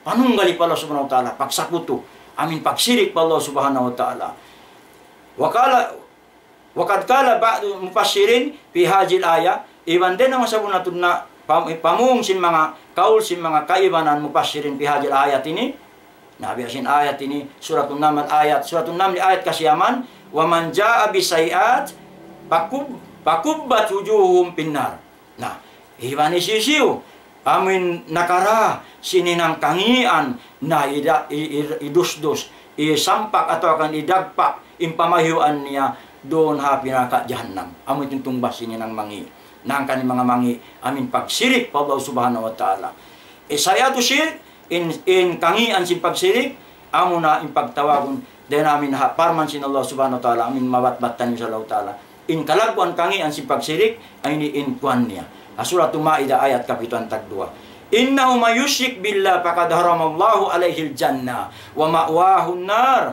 panunggali pa Allah Subhanahu wa Ta'ala, pagsakutu, amin pagsirik pa Allah Subhanahu wa Ta'ala. وقال، وقد قال بعض المفسرين في هذه الآية, iban dayn ha manga sabunnal tuud na pam-, pamung sin manga kaul sin manga kaibanan mufassirin في هذه الآية ini, na biya' sin ayat ini, Suratun Naml ayat, Suratun Naml ayat kasiyaman, ومن جاء بالسيئة فكب-، فكبت وجوههم في النار. Na, iban hisiyu-siyu amin nakara sin hinang kangian, na ida-, i-, i-, idusdus, isampak atawa kan idagpak in pamayhuan niya duun ha api narka' jahannam. Amu in tungbas sin hinang mangi'. Na hangkan in manga mangi' amin pagsirik pa Allah Subhanahu wa Ta'ala. Isayatu shirik, in, in kangian sin pagsirik, amuna in pagtawagun, dayn amin ha parman sin Allah Subhanahu wa Ta'ala, amin mabatbat taniyu sin Allah Ta'ala. In kalagguan kangian sin pagsirik, ay ini in kuwan niya. Ha Suratul Ma'idah ayat kapituan tagduwa. إنه من يشرك بالله فقد حرم الله عليه الجنة ومأواه النار.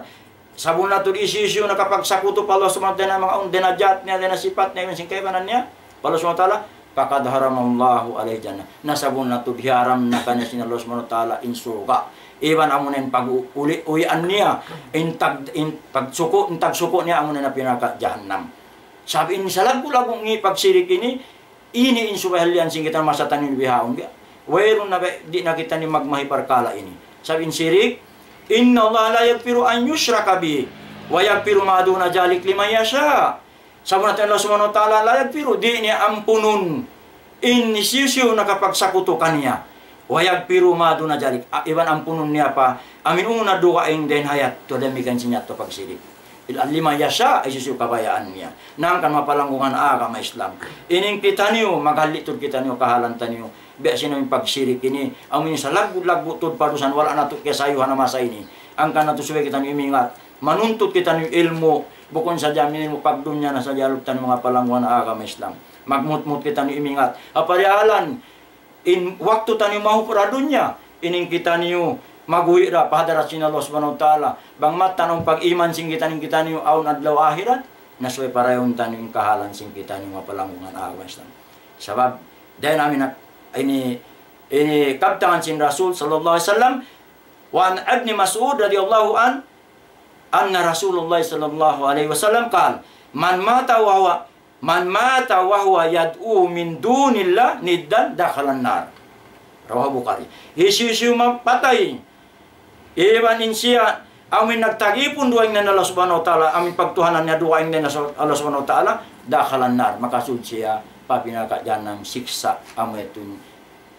Sabunnal tuud hisiyu-siyu nakapagsakutu pa Allah Subhanahu wa Ta'ala, manga awn dayn ha jat niya, dayn ha sipat niya, iban sin kaibanan niya pa Allah Subhanahu wa Ta'ala, فقد حرم الله عليه الجنة. Na sabunnal tuud hiyaram na kaniya sin Allah Subhanahu wa Ta'ala in surga'. Iban amuna in pag-uli-, uwian niya, in tag-, in pagsuku', in tagsuku' niya amuna in api narka' jahannam. Sabab in salaggu'-laggu' ngi' pagsirik ini, ini in subay halian sin kita masa taniyu bihaun biya'. Wayruun na ba, di' na kitaniyu magmahi parkala' ini. Sabab in sirik, إن الله لا يغفر أن يشرك به ويغفر ما دون ذلك لمن يشاء. Sabunnal tuud Allah Subhanahu wa Ta'ala لا يغفر, di' niya ampunun in hisiyu-siyu nakapagsakutu kaniya. ويغفر ما دون ذلك. A, iban ampunun niya pa amin unu na dugaing dayn ha yadtu, damikkiyan sin yadtu pagsirik. إلا لمن يشاء, hisiyu-siyu kabayaan niya. Na hangkan manga palanggungan agama Islam, ining kitaniyu, maghali' tuud kitaniyu, kahalan taniyu, biya' sin amin pagsirik ini, amu in salaggu'-laggu' tuud padusahan, wala' natu' kiyasayuhan ha masa ini. Hangkan natu' subay kitaniyu imingat, manuntut kitaniyu ilmu', bukun sadja amin ilmu' pagdunya na sadja, alu taniyu manga palanggungan agama Islam. Magmutmut kitaniyu imingat. Ha parihalan, in waktu taniyu mahup da ha dunya, ining kitaniyu mag'uwi' da pa hadarat sin Allah Subhanahu wa Ta'ala. Bang mattanaw pag-iman sin kitaniyu, kitaniyu awn adlaw akhirat, na subay parayawun taniyu in kahalan sin kitaniyu manga palanggungan agama Islam. Sabab, dayn amin nak-, ini, ini kabtangan sin Rasul sallallahu alayhi wasallam, وعن ابن مسعود رضي الله عنه أن رسول الله صلى الله عليه وسلم قال: من مات وهو من مات وهو يدعو من دون الله ندا دخل النار. رواه البخاري. Hisiyu-siyu mapatay, iban in siya amuin nagtagipun dugaing dayn Allah Subhanahu wa Ta'ala, amuin pagtuhanan niya dugaing dayn Allah Subhanahu wa Ta'ala, دخل النار, makasud siya pa api narka' jahannam, siksa', amu yadtu in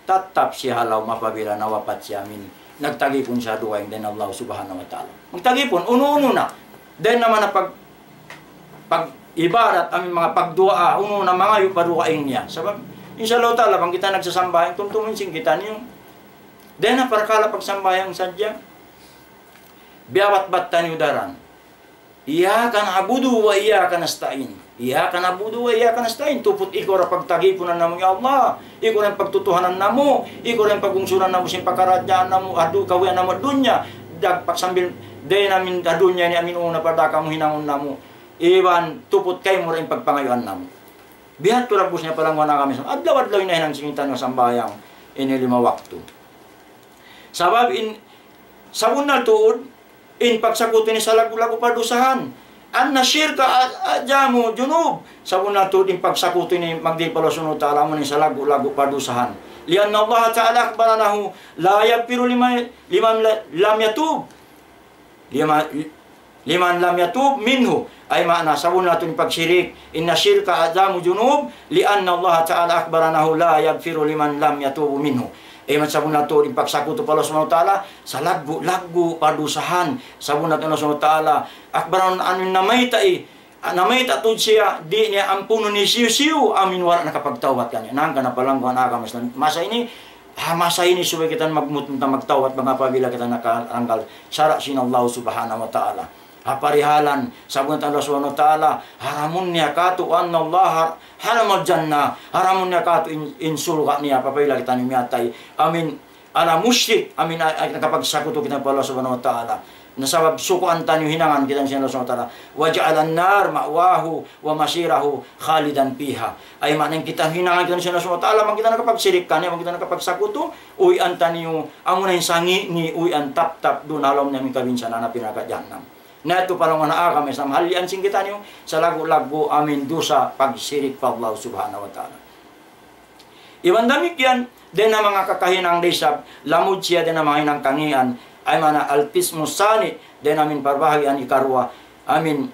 tattap siya ha lawm apabila nawapat siya amuin nagtagipun siya dugaing dayn Allah Subhanahu wa Ta'ala. Magtagipun, unu-unu na. Dayn ha manga pag-, pag-ibadat, amuin manga pagduwaa, unu na mangayu' pa dugaing niya. Sabab, Insya Allah Ta'ala, bang kita nagsasambahayang, tumtumun sin kitaniyu. Dayn ha parkala' pagsambahayang sadja, biyabatbat taniyu daran. إياك نعبد وإياك نستعين. إياك نعبد وإياك نستعين. Tuput ikaw ra pagtagipunan namu', ya Allah. Ikaw ra in pagtutuhanan namu'. Ikaw ra in pagungsuran namu' sin pakaradjaan namu'. Adu, kawian namu' dunya. Dagpak sambil dayn amin ha dunya ini amin una pa da kamu hinangun namu'. Iban tuput kaymu ra in pagpangayuan namu'. Biya' ha yan, Rabbus niya palangguan agama Islam. Adlaw-adlaw in hinang sin kitaniyu sambahayang ini lima waktu. Sabab in, sabunnal tuud, in pagsakutu ini salaggu'-laggu' padusahan. أن الشرك أعظم الذنوب. Sabunnal tuud in pagsakutu ini magdihil pa Allah Subhanahu wa Ta'ala, amu in salaggu'-laggu' padusahan. لأن الله تعالى أخبر أنه لا يغفر لمن، لمن لم يتوب. لمن، لمن لم يتوب منه. Ay maana, sabunnal tuud in pagshirik. إن الشرك أعظم الذنوب لأن الله تعالى أخبر أنه لا يغفر لمن لم يتوب منه. Ay maana, sabunnal tuud in pagsakutu pa Allah Subhanahu wa Ta'ala, salaggu'-laggu' padusahan. Sabunnal tuud Allah Subhanahu wa Ta'ala, أخبر أنه, amin namayta' i, namayta' tuud siya, di' niya ampunun hisiyu-siyu, amin wala' nakapagtawbat kaniya. Hangkan na palangguan agama Islam. Masa ini, ha, masa ini subay kita magmut-, magtawbat, bang apabila kita nakalanggal sara' sin Allah Subhanahu wa Ta'ala. Ha parihalan, sabunnal tuud Allah Subhanahu wa Ta'ala, haramun niya katu', أن الله حرم الجنة, haramun niya katu' in, in surga' niya, apabila kita miyatay. Amin, ala mushrik, amin, a-, a-, nakapagsakutu kita pa Allah Subhanahu wa Ta'ala. Na sabab sukuan taniyu hinangan kita sin Allah Subhanahu wa Ta'ala. وجعل النار مثواه ومصيره خالدا فيها. Ay maana, in kita hinangan kita sin Allah Subhanahu wa Ta'ala, bang kita nakapagshirik kaniya, bang kita nakapagsakutu, uwian taniyu, amu na in sangi' niya, uwian taptap duun ha lawm niya amin kabinsanaan, api narka' jahannam. Na yadtu palangguan agama Islam, halian sin kitaniyu, salaggu'-laggu' amin dusa pagshirik pa Allah Subhanahu wa Ta'ala. Iban damikkiyan, dayn ha manga kakahinang da isab, lamud siya dayn ha manga hinang kangīan, ay maana القسم الثاني, dayn ha amin parbahagian hikaruwa, amin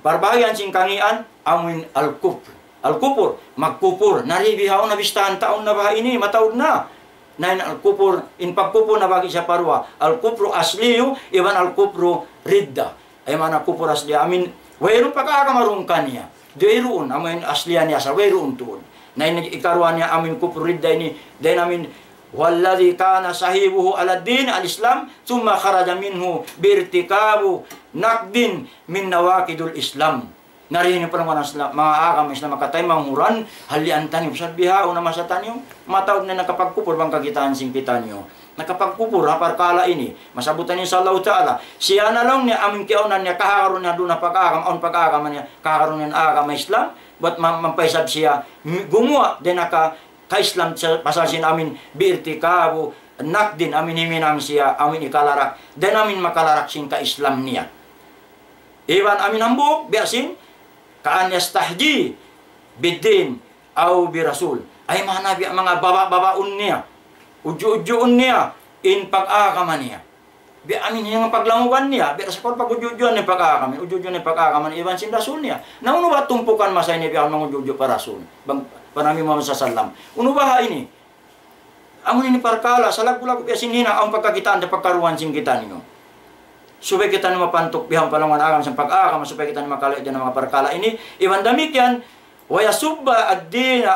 parbahagian sin kangīan, amuin al-kufr. Al-kufur, magkupur. Na di' bihaun na bistahan taun na baha' ini, mataud na. Na in al-kufur, in pagkupur nabahagi' siya pa duwa. الكفر الأصلي, iban الكفر الردة. Ay maana kufur asli, amuin wayruun pag-agama duun kaniya. Di' wayruun, amuin asliya niya sa, wayruun tuud. Na in hikaruwa niya, amuin kufur ridda ini, dayn amuin هو الذي كان صاحبه على الدين الإسلام ثم خرج منه بارتكاب نقض من نواقض الإسلام. Na di' ini palangguan Islam, manga agama Islam, makataymanghuran, halian taniyu, pasal bihaun na masa taniyu, mataud na nakapagkupur bang kakitaan sin kitaniyu. Nakapagkupur, ha parkala' ini, masabutan insya Allah Ta'ala. Siya na laung niya, amuin kiyaunan niya, kahagarun niya duun ha pag-agama, awn pag-agama niya, kahagarun niya agama Islam, bat ma-, mampay isab siya, m-, gumuwa', dayn ha ka-, ka-Islam sa-, pasal sin amuin بارتكاب نقض, amuin himinang siya, amuin hikalarak, dayn ha amuin makalarak sin ka-Islam niya. Iban amuin hambuuk, biya' sin, كأن يستهزئ بالدين أو بالرسول. Ay maana biya' manga baba'-babaun niya, udju'-udjuun niya, in pag-agama niya. Biya' amuin in paglangugan niya, biya' sa kawl pag-udju'-udjuan niya pag-agama, udju'-udjuan niya pag-agama, iban sin Rasul niya. Na unu ba tumpukan masa ini biya' mangudju'-udju' pa Rasul? Bang, pa Nabi Muhammad sallallahu alayhi wasallam. Unu baha' ini? Amu ini parkala', salaggu'-laggu' biya' sin hinang, awn pagkakitaan, da pagkaruan sin kitaniyu. Supaya kitaniyu mapantuk bihaun palangguan agama, sin pag-agama, supaya kitaniyu makaluy dayn ha manga parkala' ini. Iban damikkiyan, ويسب الدين،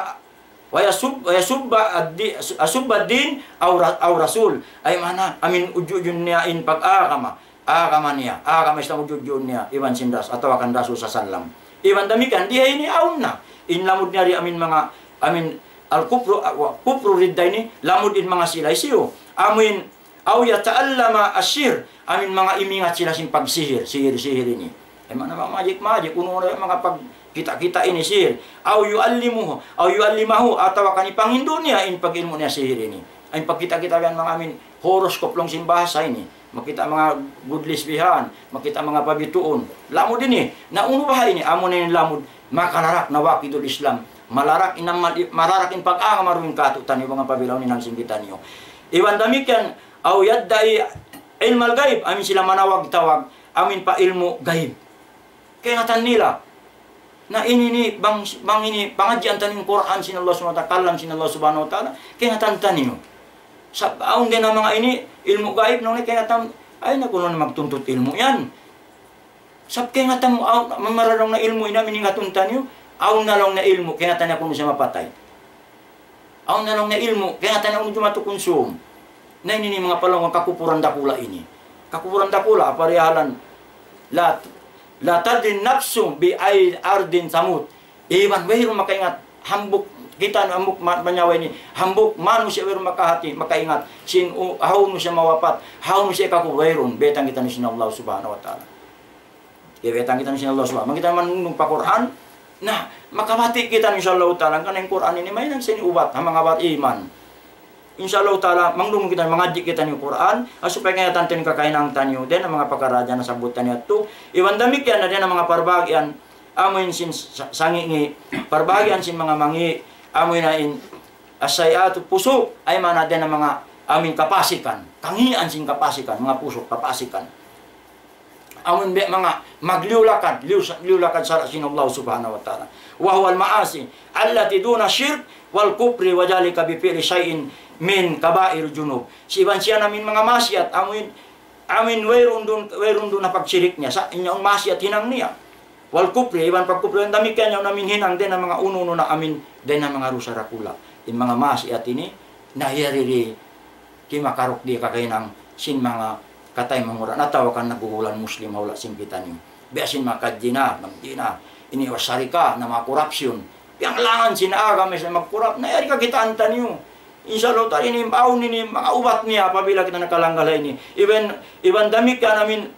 ويسب، ويسب الدي-، يسب الدين أو ر-، أو الرسول. Ay maana, amuin udju'-udjuun niya in pag-agama, agama niya, agama Islam udju'-udjuun niya, iban sin Ras-, atawa kan Rasul sallallahu alayhi wasallam. Iban damikkiyan, di ha ini awn na. In lamud niya di' amuin manga, amuin al-kufru, wa-, kufru ridda ini, lamud in manga sila hisiyu. Amuin أو يتعلم السحر, amuin manga imingat sila sin pagsihir, sihir-sihir ini. Ay, manga, manga magic-magic, unu-unu manga pagkita'-kita' ini sihir. أو يعلمه، أو يعلمه, atawa kan hipangindu' niya in pag-ilmu' niya sihir ini. In pagkita'-kita' yan manga amuin horoscope laung sin bahasa ini. Makita' manga gudlis bihan, makita' manga pabituun. Lamud ini, na unu baha' ini, amu na in lamud, makalarak nawaqidul Islam. Malarak in amal, malarak in pag-agama duun katu'taniyu, manga pabilaun in hinang sin kitaniyu. Iban damikkiyan, أو يدعي علم الغيب, amuin sila manawag-tawag, amuin pa ilmu' gaib. Kaingatan nila. Na ini ini, bang, bang ini, pangadjian taniyu in Qur'an sin Allah Subhanahu wa Ta'ala, kalam sin Allah Subhanahu wa Ta'ala, kaingatan taniyu. Sa' awn dayn ha manga ini, ilmu' gaib, nung kaingatan, ay na kunu' magtuntut ilmu' yan. Sa' kaingatan mu, awn, mamara laung na ilmu' ini, amuin ingatun taniyu, awn na laung na ilmu', kaingatan niya kunu' siya mapatay. Awn na laung niya ilmu', kaya nga tayo na unu jumatu kunsum. Na ini ini manga palangga' kakupuran dakula' ini. Kakupuran dakula', apa rihalan? La, la tadri nafsu bi ay ardin tamut. Iban wayruun makaingat, hambuuk kita, hambuuk ma-, manyawa ini, hambuuk manusiya' wayruun makahati, makaingat, sin u-, hawnu siya mawapat, hawnu siya kakubul, wayruun, baytaan kitaniyu sin Allah Subhanahu wa Ta'ala. Kaya baytaan kitaniyu sin Allah Subhanahu, bang kita manunung pa Qur'an, na, makabati' kita, insya Allah Ta'ala, karna' in Qur'an ini mahinang sin ubat, ha manga bariman. Insya Allah Ta'ala, manunung kita, mangadji' kitaniyu Qur'an, ha supaya kaingatan taniyu in kakahinang taniyu, dayn ha manga pakaradjaan nasabbut taniyu yadtu, iban damikkiyan na dayn ha manga parbahagian, amu in sin sa-, sangi'-ngi', parbahagian sin manga mangi', amu in in, as-sayyi'atu fusuq, ay maana dayn ha manga, amu in kapasikan, kangian sin kapasikan, manga fusuq, kapasikan. Amun biya' manga magliyu-lakad, liyu-, liyu-lakad sara' sin Allah Subhanahu wa Ta'ala. Wa huwal ma'asi allati duna shirk wal kufri wa dhalika bi fi'li shay'in min kaba'ir junub. Siban siya na amin manga maksiat, amin, amin wayruun duun, wayruun duun na pagsirik niya, sa' in yaun maksiat hinang niya. Wal kufri, iban pagkupri, damikkiyan yaun amin hinang dayn ha manga unu-unu na amin, dayn ha manga dusa dakula'. In manga maksiat ini, na yari di kimakaruk di kakahinang sin manga kataymanghuran atawa kan nagugulan Muslim ha hula' sin kitaniyu. Biya' sin manga kajina, magjina. Ini was sarika, na manga korupsyon. Piyanglangan sin agama Islam magkorap. Na yari kakitaan taniyu. Insya Allah ta'ala ini, awn ini, manga ubat niya apabila kita nakalanggal ini. Iban, iban damikkiyan amin,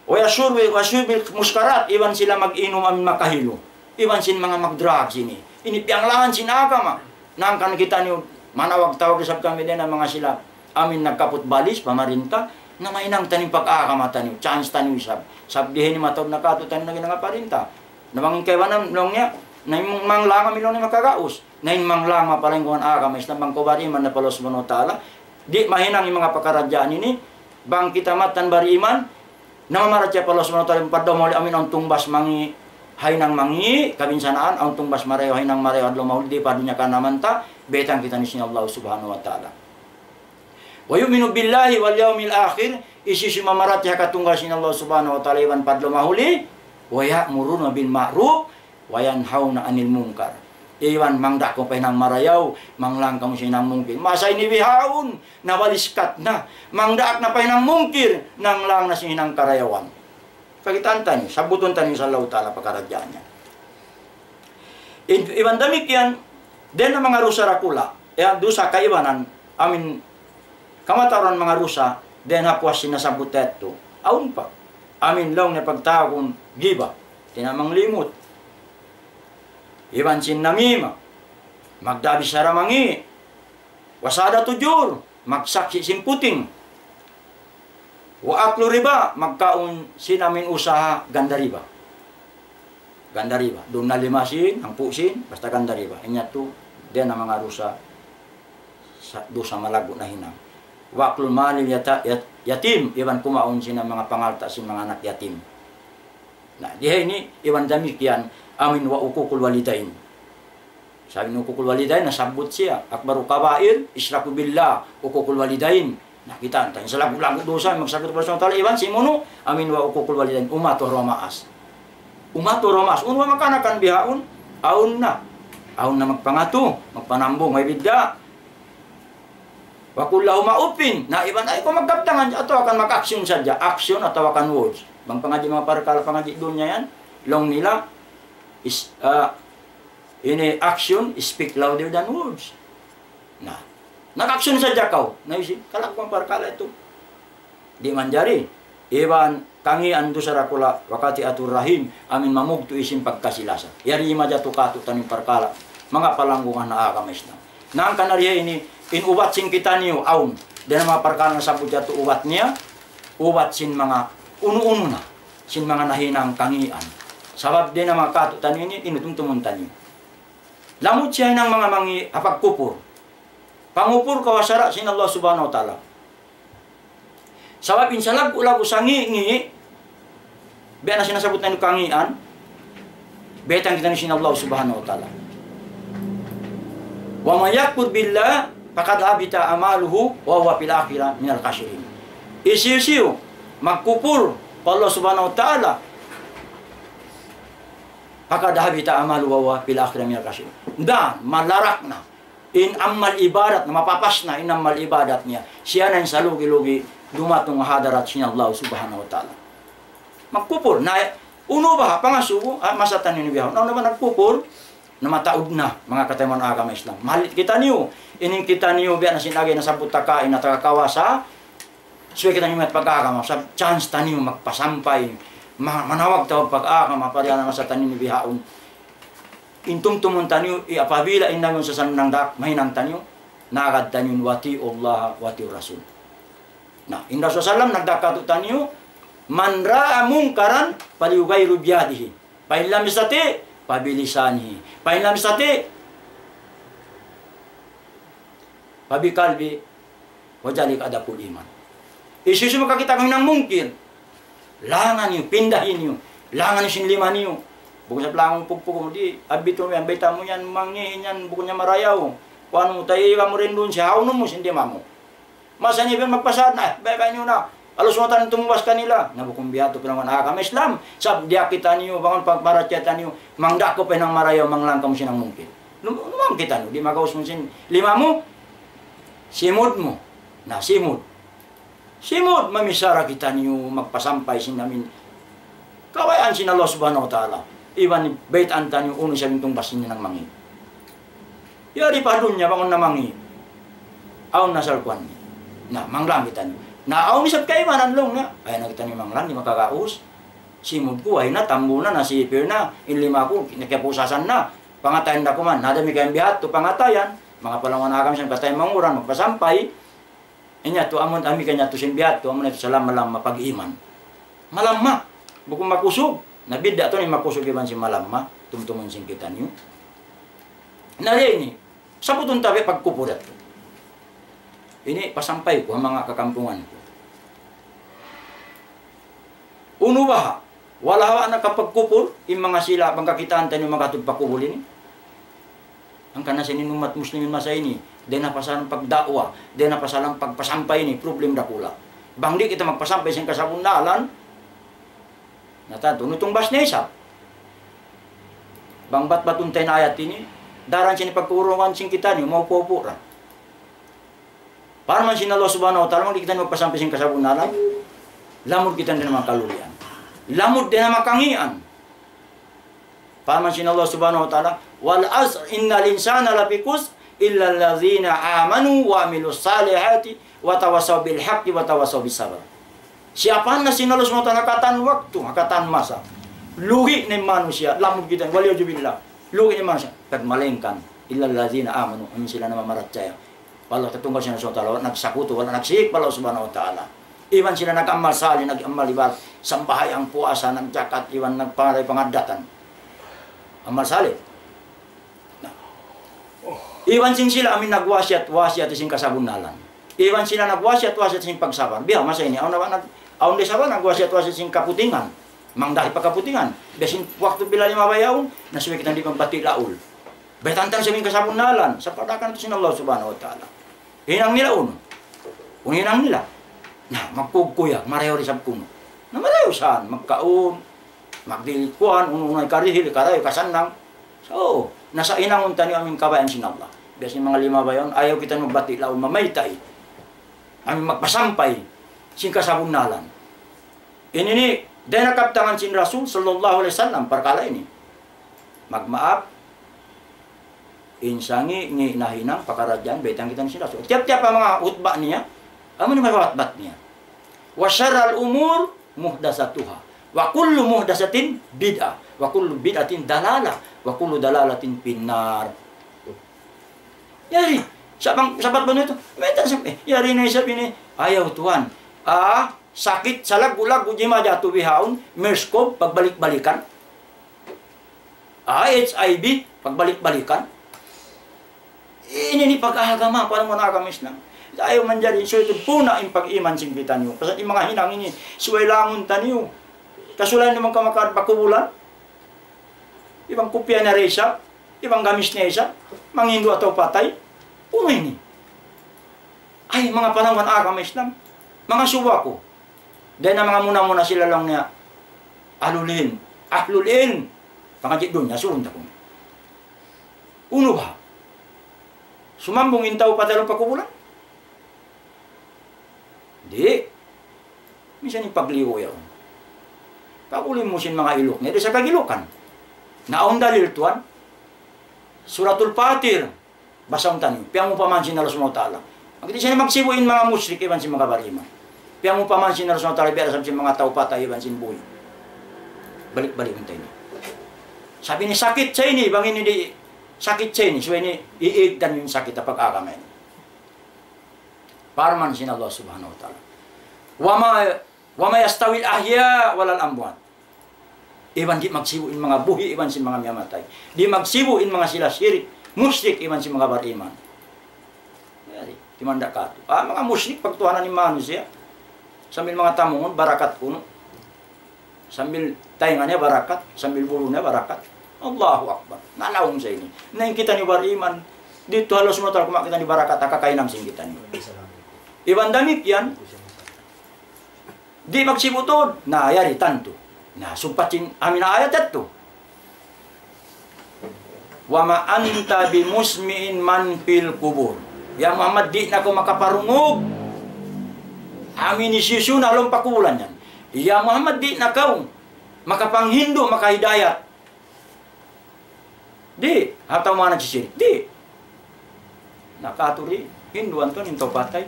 wa yashurbi, wa shurbil muskarat, iban sila mag-inum amin makahilu. Iban sin manga mag-drugs ini. Ini piyanglangan sin agama. Hangkan kitaniyu, manawag-tawag isab kami dayn ha manga sila. Amin nagkaput balis, pamarinta. Na mahinang taniyu pag-agama taniyu. Chance taniyu isab. Sabab di ini mataud na katu' taniyu na ginanga parinta. Na bang in kaibanan, laung niya, na in manglang amin laung niya makagaus. Na in manglang mapalanggungan agama Islam bang kaw bariman na pa Allah Subhanahu wa Ta'ala. Di' mahinang in manga pakaradjaan ini, bang kita mattan bariman, na mamarachaya pa Allah Subhanahu wa Ta'ala, pa adlaw mahuli amin awn tungbas mangi', ha hinang mangi', kabinsanaan, awn tungbas marayaw, ha hinang marayaw, adlaw mahuli, di' pa dunya kanaman ta, baytaan kitaniyu sin Allah Subhanahu wa Ta'ala. Wa yu'minu billahi wal yawmil akhir, hisiyu-siyu mamarachaya ha katunggal sin Allah Subhanahu wa Ta'ala, iban pa adlaw mahuli, wa ya'muruna bil ma'ruf, wa yanhawna 'anil munkar. Iban mangdaak pa hinang marayaw, manglang kamu sin hinang mungkir. Masa ini bihaun, nabaliskat na. Mangdaak na pa hinang mungkir, nanglang na sin hinang karayawan. Kakitaan taniyu, sabbutun taniyu sin Allah Ta'ala pakaradjaan niya. In-, iban damikkiyan, dayn ha manga dusa dakula', ya, dusa kaibanan, amin, kamatauran manga dusa, dayn ha puas sin nasabbut yadtu. Awn pa. Amin laung niya pagtawagun giba. Tinamang limut. Iban sin namima. Magdabi sara mangi'. Wa shahadatu zur. Magsaksi' sin puting. Wa aklu riba. Magkaun sin amin usaha ganda riba. Ganda riba. Duun na lima sin, hangpu' sin, basta ganda riba. In yadtu, dayn ha manga dusa, sa-, dusa malaggu' nahinang. Wa aklul malil yata-, yat-, yatim, iban kumaun sin manga pangalta' sin manga anak yatim. Na, di ha ini, iban damikkiyan, amin wa uququl walidain. Sabab in uququl walidain, nasabbut siya. Akbaru kabair, isyraku billah, uququl walidain. Na, kita', in salaggu'-laggu' dusa, magsaggut pa Allah Subhanahu wa Ta'ala, iban sin unu, amin wa uququl walidain, umatu ha duwa maas. Umatu ha duwa maas, unu ba makanakan bihaun, awn na. Awn na magpangatu, magpanambung, way bidda'. Wa qul lahuma uffin. Na, iban ay kaw magkabtangan, atawa kan mag-action sadja, action atawa kan words. Bang pangadji' manga parkala', pangadji' dunya yan, laung nila, is, ah, ini action speak louder than words. Na, nag-action sadja kaw. Na, isi, kalagguan parkala' yadtu. Di' manjari. Iban kangian dusa dakula', wa qati'atur rahim, amin mamugtu' sin pagkasi-lasa. Yari majatu katu' taniyu parkala', manga palanggungan ha agama Islam. Na hangkan ari ini, in ubat sin kitaniyu, awn. Dayn ha manga parkala' nasabbut yadtu ubat niya, ubat sin manga unu-unu na, sin manga nahinang kangian. Sabab dayn ha manga katu' taniyu ini, inutumtumun taniyu. Lamud siya hinang manga mangi' ha pagkupur. Pangupur kaw ha sara' sin Allah Subhanahu wa Ta'ala. Sabab in salaggu'-laggu' sangi'-ngi', biya' na sin nasabbut natu' kangian, baytaan kitaniyu sin Allah Subhanahu wa Ta'ala. ومن يكفر بالله فقد حبط عمله وهو في الآخرة من الخاسرين. Hisiyu-siyu magkupur pa Allah Subhanahu wa Ta'ala, فقد حبط عمله وهو في الآخرة من الخاسرين. Dan malarak na in amal ibadat, na mapapas na in amal ibadat niya. Siya na in salugi-lugi dumatung ha hadarat sin Allah Subhanahu wa Ta'ala. Magkupur. Na, unu baha', pangasubu, ah, masa taniyu bihaun. Na, unu ba nagkupur? Na mataud na, manga kataymanghuran agama Islam. Malit kitaniyu, in kitaniyu, biya' na sin agi nasabbut ta kaina, taga kawasa, subay kitaniyu mayta' pag-agama, sa' chance taniyu magpasampay, ma-, manawag tawag pag-agama, parihala masa taniyu bihaun. In tumtumun taniyu, i apabila in nangun sa sanang dak, mahinang taniyu, nagad taniyu, وأطيعوا الله وأطيعوا الرسول. Na, in Rasul sallam nagdakatu taniyu, من رأى منكرا فليغيره بيده، فإن لم يستطع فبلسانه، فإن لم يستطع فبقلبه، وذلك أضعف الإيمان. Hisiyu-siyu makakita' kaw hinang mungkir, langan niyu, pindahi niyu, langan niyu sin lima niyu. Bukun sa' langan pugpug mu di', abi tu yan, bayta' mu yan, mangi' yan, bukun niya marayaw. Kuwan mu, tayi' kamu rin duun, siya haunun mu, sin lima mu. Masa niya biya' magpasad na, eh, baya'-baya' niyu na. Alu sumatan tumuwas kanila. Na bukun biya' tu, pinangun agama Islam. Sab diya kitaniyu, bangun pagparachaya taniyu, mangdakku pa hinang marayaw, manglang kamu sin hinang mungkir. Lum-, lumang kitaniyu, di' magaus mu sin lima mu, simud mu. Na, simud. Simud, mamisara kitaniyu, magpasampay sin amin kabayaan sin Allah Subhanahu wa Ta'ala. Iban baytaan taniyu unu isab in tungbas sin hinang mangi'. Yari pa dunya, bangun na mangi'. Awn na salkuan. Na, manglang kitaniyu. Na, awn isab kaibanan laung niya. Ayaw na kitaniyu manglang, di' makagaus. Simud ku, ay na, tambu na, nasipil na, in lima ku, nakiyapusasan na. Pangatayan da kuman, na da mi kayang biya' tu, pangatayan. Manga palangwan agama sin kataymanghuran, magpasampay. Inya tu amun ami kanya tu sin biya' tu, amun itu sa lamma-lamma pag-iman. Malamma. Bukun makusug. Na bidda' tu in makusug iban sin malamma. Tumtumun sin kitaniyu. Na di' ini. Sabutun ta biya' pagkupur yadtu. Ini pasampay ku ha manga kakampungan ku. Unu baha'? Wala' ha nakapagkupur, in manga sila, bang kakitaan taniyu makatud pa kubul ini. Hangkan na sa in ummat muslimin masa ini, di' na pasalan pagda'wa, di' na pasalan pagpasampay ini, problem dakula'. Bang di' kita magpasampay sin kasabunnalan, na tantu, unu tungbas niya isab. Bang bat-batun ta in ayat ini, daran sin pagkurungan sin kitaniyu, maupu-upu ra. Parman sin Allah Subhanahu wa Ta'ala, bang di' kitaniyu magpasampay sin kasabunnalan, lamud kitaniyu dayn ha manga kalulian. Lamud dayn ha manga kangian. Parman sin Allah Subhanahu wa Ta'ala, والعصر إن الإنسان لفي خسر إلا الذين آمنوا وعملوا الصالحات وتواصوا بالحق وتواصوا بالصبر. Siyapahan na sin Allah Subhanahu wa Ta'ala ha katan waktu, ha katan masa. Lugi' na in manusiya', lamud kita, والعياذ بالله. Lugi' na in manusiya'. Pag malaingkan, إلا الذين آمنوا, amu in sila namamarachaya. Wala' tatunggal sin Allah Subhanahu wa Ta'ala, wala' nagsakutu, wala' nagshirik pa Allah Subhanahu wa Ta'ala. Iban sila nag-amal salih, nag-amal ibadat, sambahayang, puasa, nagjakat, iban nagpangaray pangaddatan. Amal salih. Na. Iban sin sila amin nagwasiyat, wasiyat sin kasabunnalan. Iban sila nagwasiyat, wasiyat sin pagsabar. Biya' masa ini, awn na ba nag-, awn di' sabar, nagwasiyat, wasiyat sin kaputingan. Mangdahi pa kaputingan. Biya' sin waktu bila lima bayaun, na subay kita di' magbati' laul. Baytaan ta sin kasabunnalan, sapadakan sin Allah Subhanahu wa Ta'ala. Hinang nila unu. Unu hinang nila. Na, magkugkuyag, marayaw isab kunu'. Na marayaw saan, magkaun, magdilikuan, unu-unu na karihil, karayaw, kasannang. So, na sa' hinangun taniyu amin kabayaan sin Allah. Biya' sin manga lima bayaun, ayaw kita magbati' laul mamayta'. Amin magpasampay, sin kasabunnalan. Ini ini, dayn ha kabtangan sin Rasul sallallahu alayhi wasallam, parkala' ini. Magmaap, in sangi', ngi' nahinang, pakaradjaan, baytaan kita sin Rasul. Tiyap-tiyap pa manga hutba niya, amu in manga hutba niya. وشر الأمور محدثاتها، وكل محدثة بدعة، وكل بدعة ضلالة، وكل ضلالة في النار. Yari, sabang, sabat ba na ito? Mayta' sa, eh, yari na isab ini. Ayaw tuwan. Ah, sakit, salaggu'-laggu' jimajatu bihaun, mers cov, pagbalik-balikan. Ah, H I V, pagbalik-balikan. Ini ini pag-agama, palang muna agama Islam. Ayaw manjari, subay tuud puna' in pag-iman sin kitaniyu. Pasal in manga hinang ini, subay langun taniyu. Kasulayan naman ka makaad pa kubulan. Iban kupiya na resa, iban gamis na isa, mangindu' atawa patay. Unu ini? Ay, manga pananguhan agama Islam. Manga suwa ku. Dayn ha manga muna-muna sila laung niya, ahlul ilm. Ahlul ilm. Pangadji' dunya, surun ta kunu'. Unu ba? Sumambung in tau patay ha lawm pakubulan? Di'. Minsan in pagliyu yaun. Pag-uli mu sin manga iluk niya, di' sa kagilukan. Na awn dalil tuwan. Suratul Fatir. Basahun taniyu. Piyangupaman sin Allah Subhanahu wa Ta'ala. Hangkan di' siya magsibu' in manga mushrik iban sin manga bariman. Piyangupaman sin Allah Subhanahu wa Ta'ala biya' da isab sin manga tau patay iban sin buhi'. Balik-balik unta ini. Sabab ini sakit sa ini, bang ini di' sakit sa ini. So ini, iigdan in sakit ha pag-agama ini. Parman sin Allah Subhanahu wa Ta'ala. وما، وما يستوي الأحياء ولا الأموات. Iban di' magsibu' in manga buhi' iban sin manga miyatay. Di' magsibu' in manga sila shirik, mushrik iban sin manga bariman. Yari, di' man da katu'. Ah, manga mushrik, pagtuhanan in manusiya'. Sambil manga tamungun, barakat kunu'. Sambil taynga niya barakat, sambil bulu niya barakat. Allahu Akbar. Nalaung sa ini. Na in kitaniyu bariman. Didtu ha Allah Subhanahu wa Ta'ala kumawa' kitaniyu barakat, ha kakahinang sin kitaniyu. Iban damikkiyan, di' magsibu' tuud. Na, yari tantu. Na, sumpat sin amin ayat yadtu. وما أنت بمسمع من في القبور. Ya Muhammad, di' na kaw makaparungug. Amu in hisiyu-siyu na ha lawm pakubulan yan. Ya Muhammad, di' na kaw makapanghindu', makahidayat. Di', ha tau manga nagsisirik. Di'. Na katu' di', hinduan tuud in tau patay.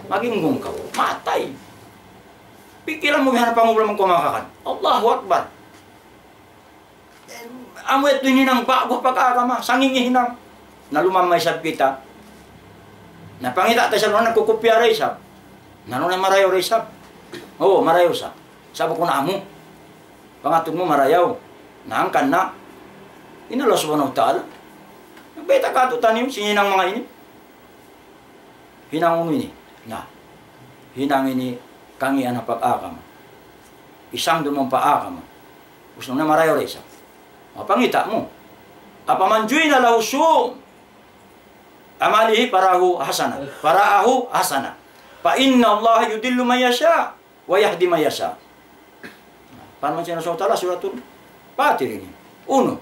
Maginggung kaw. Matay. Pikilan mu bihan pangubul mangkumakakan. Allahu Akbar. Amu yadtu in hinang ba'gu ha pag-agama, sanging hinang. Na lumamma isab kita. Na pangita' ta isab, na nagkukupya da isab. Na nung na marayaw da isab. Oo, marayaw sa. Sa' bukun amu. Pangatud mu marayaw. Na hangkan na. In Allah Subhanahu wa Ta'ala. Nagbayta' katu'taniyu, sin hinang manga ini. Hinang unu ini. Na. Hinang ini kangīan ha pag-agama. Isang duun pa agama. Usnun na marayaw da isab. Mapangita' mu. أفمن زين له سوء عمله فرآه حسنا، فرآه حسنا، فإن الله يضل من يشاء ويهدي من يشاء. Parman sin Allah Subhanahu wa Ta'ala, Suratul Fatir ini. Unu.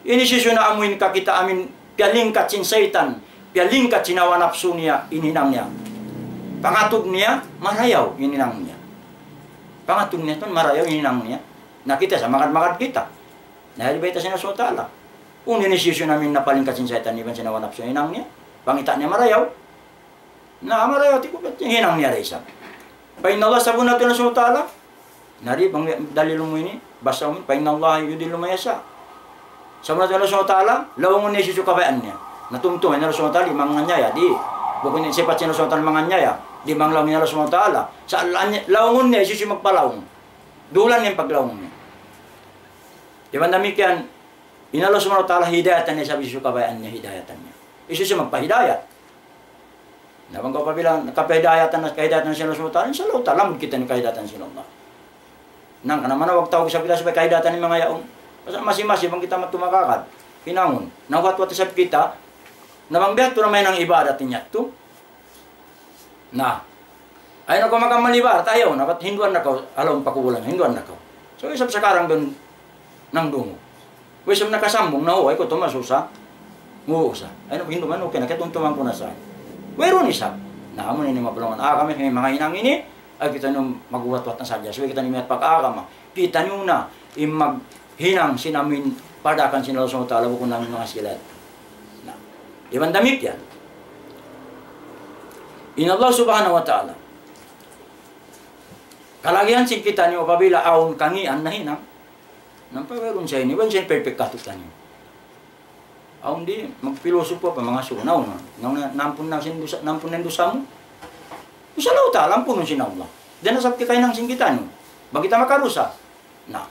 Ini hisiyu-siyu na amu in kakita' amu in piyalingkat sin saytan, piyalingkat sin hawa napsu niya, in hinang niya. Pangatud niya, marayaw, in hinang niya. Pangatud niya tuud, marayaw, in hinang niya. Na kita sa' magad-magad kita. Na, di' ba kita sin Allah Subhanahu wa Ta'ala? Unu in hisiyu-siyu na amu in napalingkat sin saytan iban sin hawa napsu hinang niya. Pangita' niya marayaw. Na, marayaw, di' ku, hinang niya da isab. فإن الله, sabunnal tuud in Allah Subhanahu wa Ta'ala. Na di' bang dalil mu ini, basa mu, فإن الله يضل من يشاء. Sabunnal tuud in Allah Subhanahu wa Ta'ala, laungun niya hisiyu-siyu kabayaan niya. Na tumtuma in Allah Subhanahu wa Ta'ala, di' manganiyaya, di'. Bukun in sipat sin Allah Subhanahu wa Ta'ala manganiyaya, di' manglaung in Allah Subhanahu wa Ta'ala. Sa' laungun niya hisiyu-siyu magpalaung. Dulan niya in paglaung niya. Iban damikkiyan, in Allah Subhanahu wa Ta'ala hidayatan niya isab hisiyu-siyu kabayaan niya, hidayatan niya. Hisiyu-siyu magpahidayat. Na bang kaw apabila kapahidayatan na, kahidayatan sin Allah Subhanahu wa Ta'ala, insya Allah Ta'ala, lamud kitaniyu kahidayatan sin Allah. Na hangkan na manawag tau isab kita subay kahidayatan in manga yaun. Basta masi-masi bang kita matu makakad. Hinangun. Na huwat-huwat isab kita. Na bang biya' tu na mayan in ibadat niya tu. Na. Ayaw na kaw makamalibar, ayaw na, bat hinduan na kaw, ha lawm pakubulan, hinduan na kaw. So, isab sakarang duun nangdungu. Way isab nakasambung na, way ku tumasusa. Ngu sa. Ayaw na, hindu man, okay na, kaya tumtuman ku na sa. Wayruun isab. Na, amu na ini mapulungan. Ah, kami, kami manga hinang ini, ay kita nung maghuwat-huwat na sadja. So, kita nung miyat pag-agama. Kita nung na, in mag-, hinang sin amu in padakan sin Allah Subhanahu wa Ta'ala, bukun na amu in manga sila. Na, iban damikkiyan. In Allah Subhanahu wa Ta'ala. Kalagihan sin kitaniyu apabila awn kangīan na hinang. Nampa wayruun siya ini, wayruun siya perfect katu'taniyu. Awn di', magpilosopo pa manga sunaw na. Nauna, nampun na sin dusa, nampun na in dusa mu. Insya Allah Ta'ala, ampunun sin Allah. Di' na sabab kikahinang sin kitaniyu. Bang kita makarusa. Na.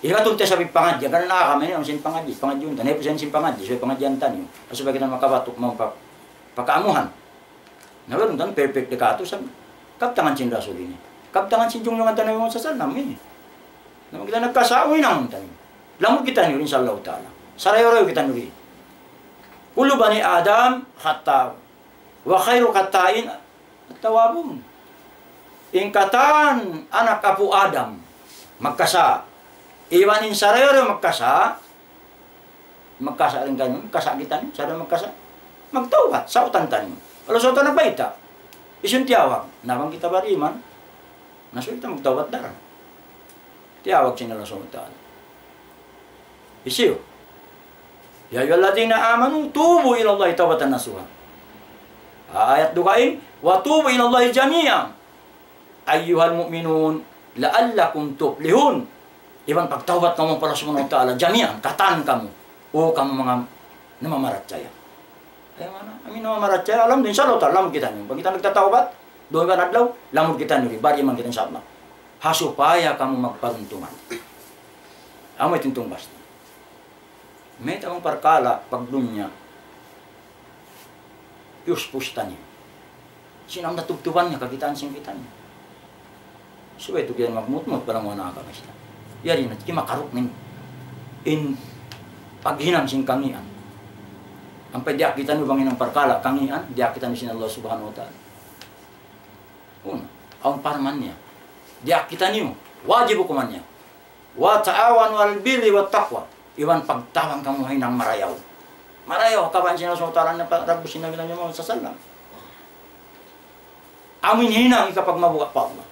Ihatun ta sa' pangadji', ganun na kami niya, sin pangadji', pangadjiun ta, na ipusan sin pangadji', so pangadjian ta niyu. Supaya kita makabatuk mau pa, pakaamuhan. Na, ganun tan, perfect di' katu', sa' kabtangan sin Rasul ini. Kabtangan sin jungjungan ta Nabi Muhammad sallallahu alayhi wasallam ini. Na, bang kita nagkasā, hinangun ta niyu. Lamud kita niyu, insya Allah Ta'ala. Sarayaw-rayaw kita niyu. كل بني آدم خطاء وخير الخطائين التوابون. In katan anak apu' Adam, magkasā. Iban in sarayaw-rayaw magkasā, Magkasa' dayn kaniyu, magkasa' kitaniyu, sa' dayn magkasa'. Magtawbat, sautan taniyu. Allah Subhanahu wa Ta'ala nagbayta'. Hisiyu in tiyawag? Na bang kita bariman, na subay kita magtawbat daran. Tiyawag sin Allah Subhanahu wa Ta'ala. Hisiyu? يا أيها الذين آمنوا توبوا إلى الله توبة نصوحا. Ayat dugaing, وتوبوا إلى الله جميعا أيها المؤمنون لعلكم تفلحون. Iban pagtawbat kamu pa Allah Subhanahu wa Ta'ala, jami'an, katan kamu. O kamu manga namamarachaya. Ay, mana? Amu in namamarachaya, alam, insya Allah, lamud kitaniyu. Bang kita nagtatawbat, duun ka na adlaw, lamud kitaniyu, bariman kita, insya Allah. Ha supaya kamu magparuntungan. Amu in tungbas. Mayta' bang parkala' pagdunya, piyuspus taniyu. Sin amu na tubtuban niya, kakitaan sin kitaniyu. Subay tuud yan magmutmut pa laung niya, kamu sila. Yari na, kimakaruk nin in paghinang sin kangīan. Ampa diyaak kitaniyu bang in parkala' kangīan, diyaak kitaniyu sin Allah Subhanahu wa Ta'ala. Unu, awn parman niya. Diyaak kitaniyu, wajib hukuman niya. وتعاونوا على البر والتقوى. Iban pagtabang kamu ha hinang marayaw. Marayaw, kabaan sin Allah Subhanahu wa Ta'ala, na pa-, rabu sin Nabi Muhammad sallallahu alayhi wasallam. Amu in hinang hikapagmabuga' pa Allah.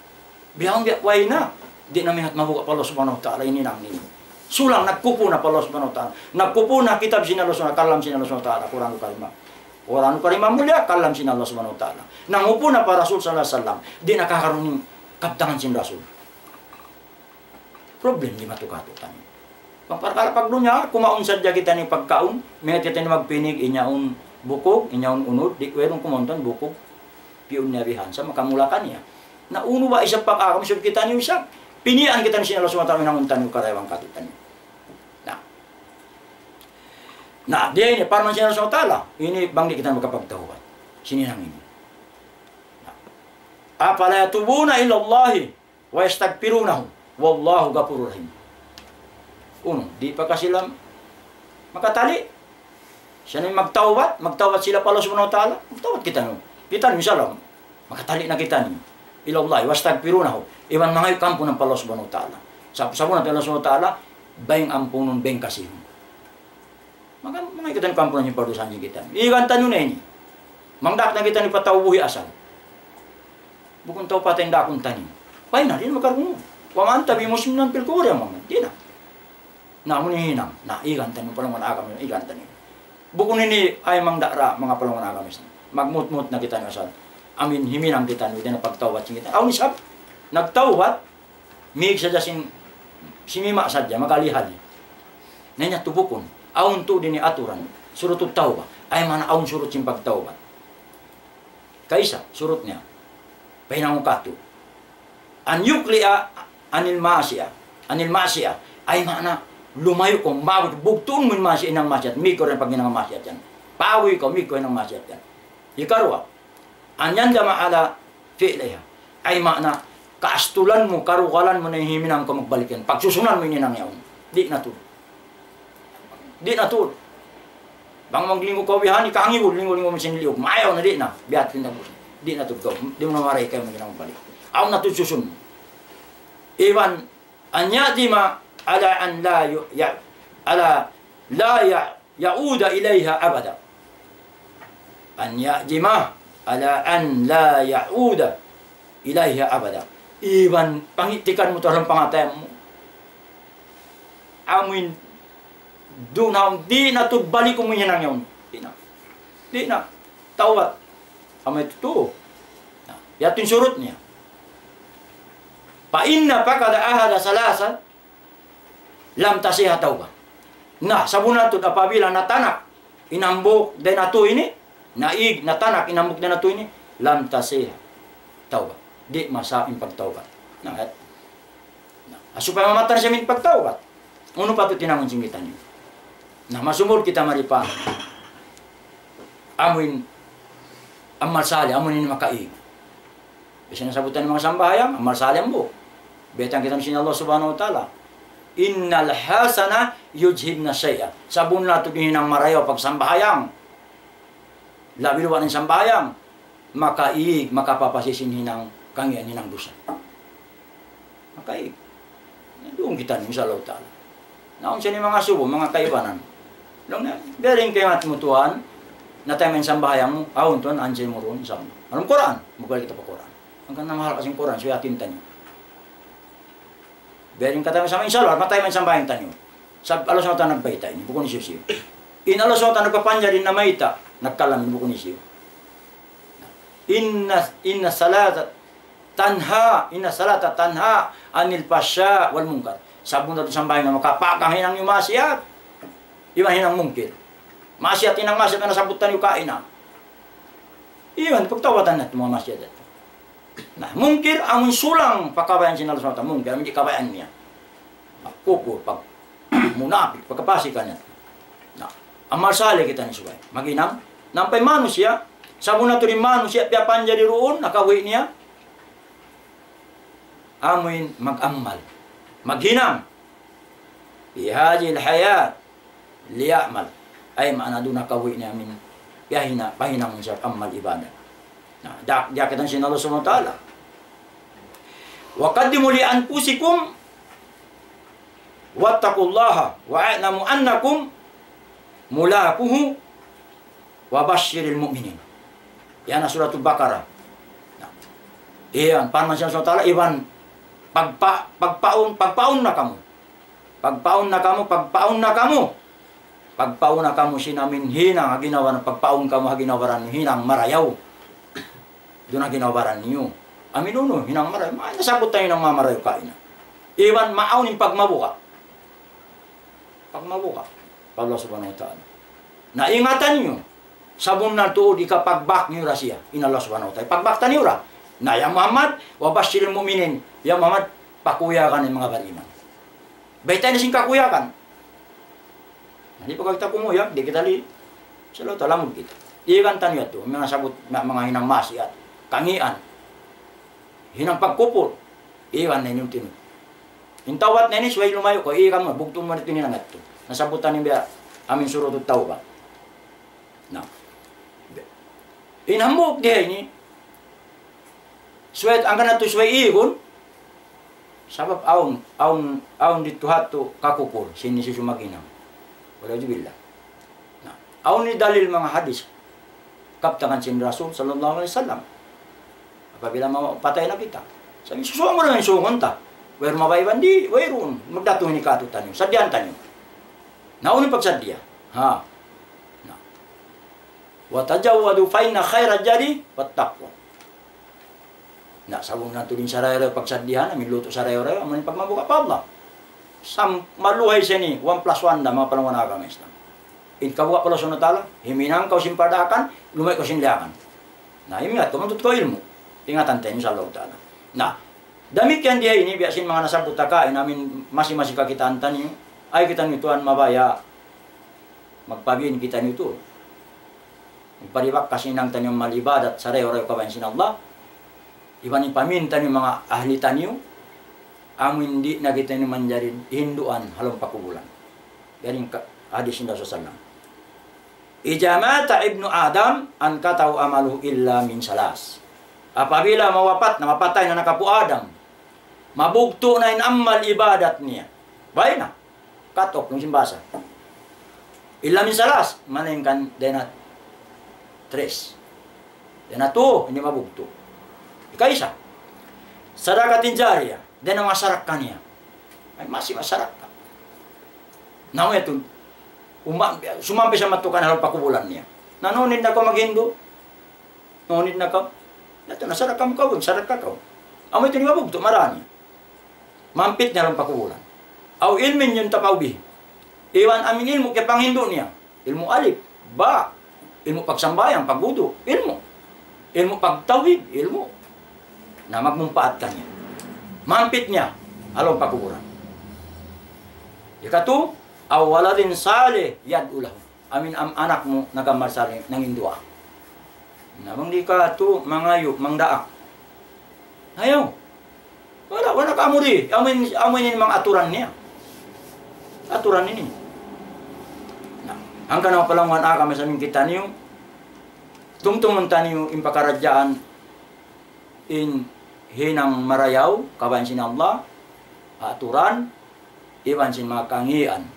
Bihaun biya' way na, di' na mihat mabuga' pa Allah Subhanahu wa Ta'ala in hinang niyu. Sulang nagkupu na pa Allah Subhanahu wa Ta'ala. Nagkupu na kitab sin Allah Subhanahu, kalam sin Allah Subhanahu wa Ta'ala, Qur'anul Karim. Qur'anul Karim mulliya, kalam sin Allah Subhanahu wa Ta'ala. Nangupu na pa Rasul sallallahu alayhi wasallam. Di' na kakarun in kabtangan sin Rasul. Problem di' matuka' tuud taniyu. Bang parkala' pagdunya, kumaun sadja kitaniyu pagkaun, mayta' kitaniyu magpinig, in yaun bukug, in yaun unud, di' wayruun kumaun tuud bukug, piun niya bihan, sa' makamula kaniya. Na unu ba isab pag-agama, sud kitaniyu isab, pinian kitaniyu sin Allah Subhanahu wa Ta'ala, hinangun taniyu karayawan katu'taniyu. Na. Na, di' ini, parman sin Allah Subhanahu wa Ta'ala, ini bang di' kitaniyu makapagtawbat. Sin hinang ini. Na. أفلا يتوبون إلى الله ويستغفرونه والله غفور رحيم. Unu, di' pa ka sila makatali'? Siya na in magtawbat, magtawbat sila pa Allah Subhanahu wa Ta'ala. Magtawbat kitaniyu. Kitaniyu, insya Allah, makatali' na kitaniyu. إلى الله ويستغفرونه. Iban mangayu' kaampunan pa Allah Subhanahu wa Ta'ala. Sa-, sabab na Allah Subhanahu wa Ta'ala, bayng ampunun, bayng kasihun. Maka, manga kitaniyu kaampunan sin pardusahan sin kitaniyu. Igan taniyu na ini. Mangdaak na kitaniyu pa tau buhi' asal. Bukun tau patay in daakun taniyu. Pay na, di' na makarungug. وما أنت بمسمع في القبور يا محمد. Di' na. Na, amu ini hinang. Na, igan taniyu, palangga' agama, igan taniyu. Bukun ini ay mangdaak ra, manga palangga' agama Islam. Magmutmut na kitaniyu asal. Amin, himinang kitaniyu, di' na pagtawbat sin kita. Awn isab, nagtawbat, Mig sadja sin, simima' sadja, maghali-hali. Na, in yadtu bukun. Awn tuud ini aturan. شروط التوبة. Ay maana awn surut sin pagtawbat. Kaisa, surut niya. Pahinangun katu'. أن يقلع عن المعصية. عن المعصية. Ay maana, lumayu' kaw, maabut, bugtuun mu in maasi-, hinang maasiyat. Mig kaw dayn paghinang maasiyat yan. Pawi kaw, mig kaw hinang maasiyat yan. Hikaruwa, أن يندم على فعلها. Ay maana, kaastulan mu, karugalan mu na in himinang kaw magbalik yan. Pagsusunan mu in hinang yaun. Di' na tuud. Di' na tuud. Bang maglinggu kaw bihan, ikahangibul, linggu-linggu mu sin liyug. Mayaw na, di' na. Biya' ha yan na. Di' na tuud kaw. Di' mu na maray kaw magbalik. Awn na tuud susun mu. Iban أن يعزم على أن لا ي-، ي-، على لا ي-، يعود إليها أبدا. أن يعزم على أن لا يعود إليها أبدا. Iban pangitikan mu dalam pangatayan mu. Amin. Duun na, di' na tuud balikun mu in hinang yaun. Di' na. Di' na. Tawbat. Amu yadtu tuud. Na, yadtu in surut niya. فإن فقد أحد ثلاثة لم تصح توبة. Na, sabunnal tuud apabila natanak in hambuuk dayn ha tū ini, naig, natanak in hambuuk dayn ha tū ini, لم تصح توبة. Di' masah in pagtawbat. Na, Na, supaya mamattan siya in pagtawbat. Unu pa tuud in hinangun sin kitaniyu? Na, masumud kita mari pa amuin amal salih, amuin ini makaig. Bisan na sabutan in manga sambahayang, amal salih hambuuk. Baytaan kitaniyu sin Allah Subhanahu wa Ta'ala, إن الحسنات يذهبن السيئات. Sabunnal tuud in hinang marayaw pagsambahayang. Labi luba' na in sambahayang. Makaig, makapapasi sin hinang, kangīan hinang dusa. Makaig. Duun kita ini, insya Allah ta'ala. Na, awn siya ini manga subu, manga kaibanan. Laung niya, biya' diin kaingat mu tuwan, na taymaun in sambahayang mu, awn tuwan, anjay mu duun, isab. Awn Qur'an, magbalik kita pa Qur'an. Hangkan na mahal kasi in Qur'an, subay atin taniyu. Biya' diin katan sa, insya Allah, mataymaun in sambahayang taniyu. Sabab Allah subhanahu wa ta'ala nagbayta' ini, bukun hisiyu-siyu. In Allah subhanahu wa ta'ala nagpapanjari in namayta', nagkalam ini, bukun hisiyu. Inna, inna salata tanha, inna salata tanha anil fahsya wal munkar. Sabunnal tuud in sambahayang na makapaghinang niyu maksiat. Iban hinang munkir. Maksiat, hinang maksiat na nasabbut taniyu kaina. Iban pagtawbatan natu' manga maksiat yadtu. Na, munkir amun sulang pa kabayaan sin Allah subhanahu wa ta'ala. Munkir, amun di' kabayaan niya. Pagkupur, pagmunapik, pagkapasikan niya. Na, amal salih kita ini subay. Maghinang, na ampa in manusiya', sabunnal tuud in manusiya', piyapanjari duun, ha kabuhi' niya. Amuin mag-amal. Maghinang. في هذه الحياة ليعمل. Ay, maana duun ha kabuhi' niya amuin piyahina-, pahinangun siya amal ibadat. Na, da-, diyaak katan sin Allah subhanahu wa ta'ala. وقدموا لأنفسكم واتقوا الله واعلموا أنكم ملاقوه وبشر المؤمنين. Yan ha Suratul Baqarah. Na, yan, parman sin Allah subhanahu wa ta'ala, iban pagpa-, pagpaun, pagpaun na kamu. Pagpaun na kamu, pagpaun na kamu. Pagpaun na kamu sin amuin hinang ha ginhawa-baran, pagpaun kamu ha ginhawa-baran hinang marayaw. Duun ha ginhawa-baran niyu. Amuin unu, hinang marayaw. Ma-, nasabbut taniyu hinang marayaw kaina. Iban maawn in pagmabuga'. Pagmabuga' pa Allah subhanahu wa ta'ala. Na ingatan niyu, sabunnal tuud hikapagbak niyu da siya in Allah subhanahu wa ta'ala. Pagbak taniyu da. Na, ya Muhammad, وبشر المؤمنين. Ya Muhammad, pakuyagan in manga bariman. Baytai na sin kakuyagan. Na, di' pa kita kumuyag, di' kita li-, sa' law talamud kita. Igan taniyu yadtu, manga sabbut, ma-, manga hinang maksiat, kangian, hinang pagkupur, igan na in yadtu. In tawbat na ini, subay lumayu' kaw, igan mu, bugtuun mu na in hinang yadtu. Nasabbutan in biya', amuin Suratut Tawbah. Na. In hambuuk diha ini, subay, hangkan natu' subay igun, sabab awn, awn, awn didtu ha yadtu kakupur, sin hisiyu-siyu maghinang. Wal'iyadhu billah. Na, awn ini dalil manga hadith, kabtangan sin Rasul sallallahu alayhi wasallam. Apabila mapatay na kita, sa' in susungun mu na in susungun ta. Wayruun mabaya' iban di', wayruun. Magdatung ini kātu'niyu. Saddihan taniyu. Na, unu in pagsaddiya? Ha. Na. وتزودوا فإن خير الزاد التقوى. Na, sabunnal tuud in sarayaw-rayaw pagsaddihan, amuin lutu' sarayaw-rayaw, amuin pagmabuga' pa Allah. Sam-, maluhay sa ini, one plus one da, manga palangga' agama Islam. In kabuga' pa Allah subhanahu wa ta'ala, himinang kaw sin padaakan, lumay kaw sin liyakan. Na, ingat kaw, manjari kaw ilmu'. Ingatan ta, insya Allah ta'ala. Na, damikkiyan diha ini, biya' sin manga nasabbut ta kaina, amuin masi-masi kakitaan taniyu, ay kitaniyu tuwan mabaya', magpabin kitaniyu tuud. Magparibak kasi hinang taniyu amal ibadat, sarayaw-rayaw kabayaan sin Allah. Iban in paminta niyu manga ahli taniyu, amu in di' na kitaniyu manjari hinduan ha lawm pakubulan. Biya' diin ka-, hadis sin Rasul sallallahu alayhi wasallam. إذا مات ابن آدم انقطع عمله إلا من ثلاث. Apabila mawapat na, mapatay na in anak apu' Adam, mabugtu' na in amal ibadat niya. Bay na. Cut off, laung sin bahasa. إلا من ثلاث, malaingkan dayn ha tres. Dayn ha tū, di' mabugtu'. Ikaisa, صدقة جارية, dayn ha manga sadakka niya. Ay, masi manga sadakka. Na amu yadtu, uma-, sumampay sa madtu kan ha lawm pakubulan niya. Na, "No need na kaw maghindu'. No need na kaw. Yadtu na, sadakka mu kaw, sadakka kaw." Amu yadtu di' mabugtu', marā niya. Mampit niya ha lawm pakubulan. أو علم ينتفع به. Iban amu in ilmu' kiyapanghindu' niya. Ilmu' alif, ba, ilmu' pagsambahayang, pagwudu', ilmu'. Ilmu' pagtawhid, ilmu'. Na magmumpaat kaniya. Mampit niya ha lawm pakubulan. Ikatū, أو ولد صالح يدعو له. Amu in am-, anak mu nag-amal salih, nangin duwaa. Na bang di' katu' mangayu', mangdaak. Ayaw. Wala', wala' kamu di. Amu in, amu in manga aturan niya. Aturan ini. Na, hangkan na palangwan agama sa amu in kitaniyu. Tumtumun taniyu in pakaradjaan in hinang marayaw, kabayaan sin Allah, aturan, iban sin manga kangīan.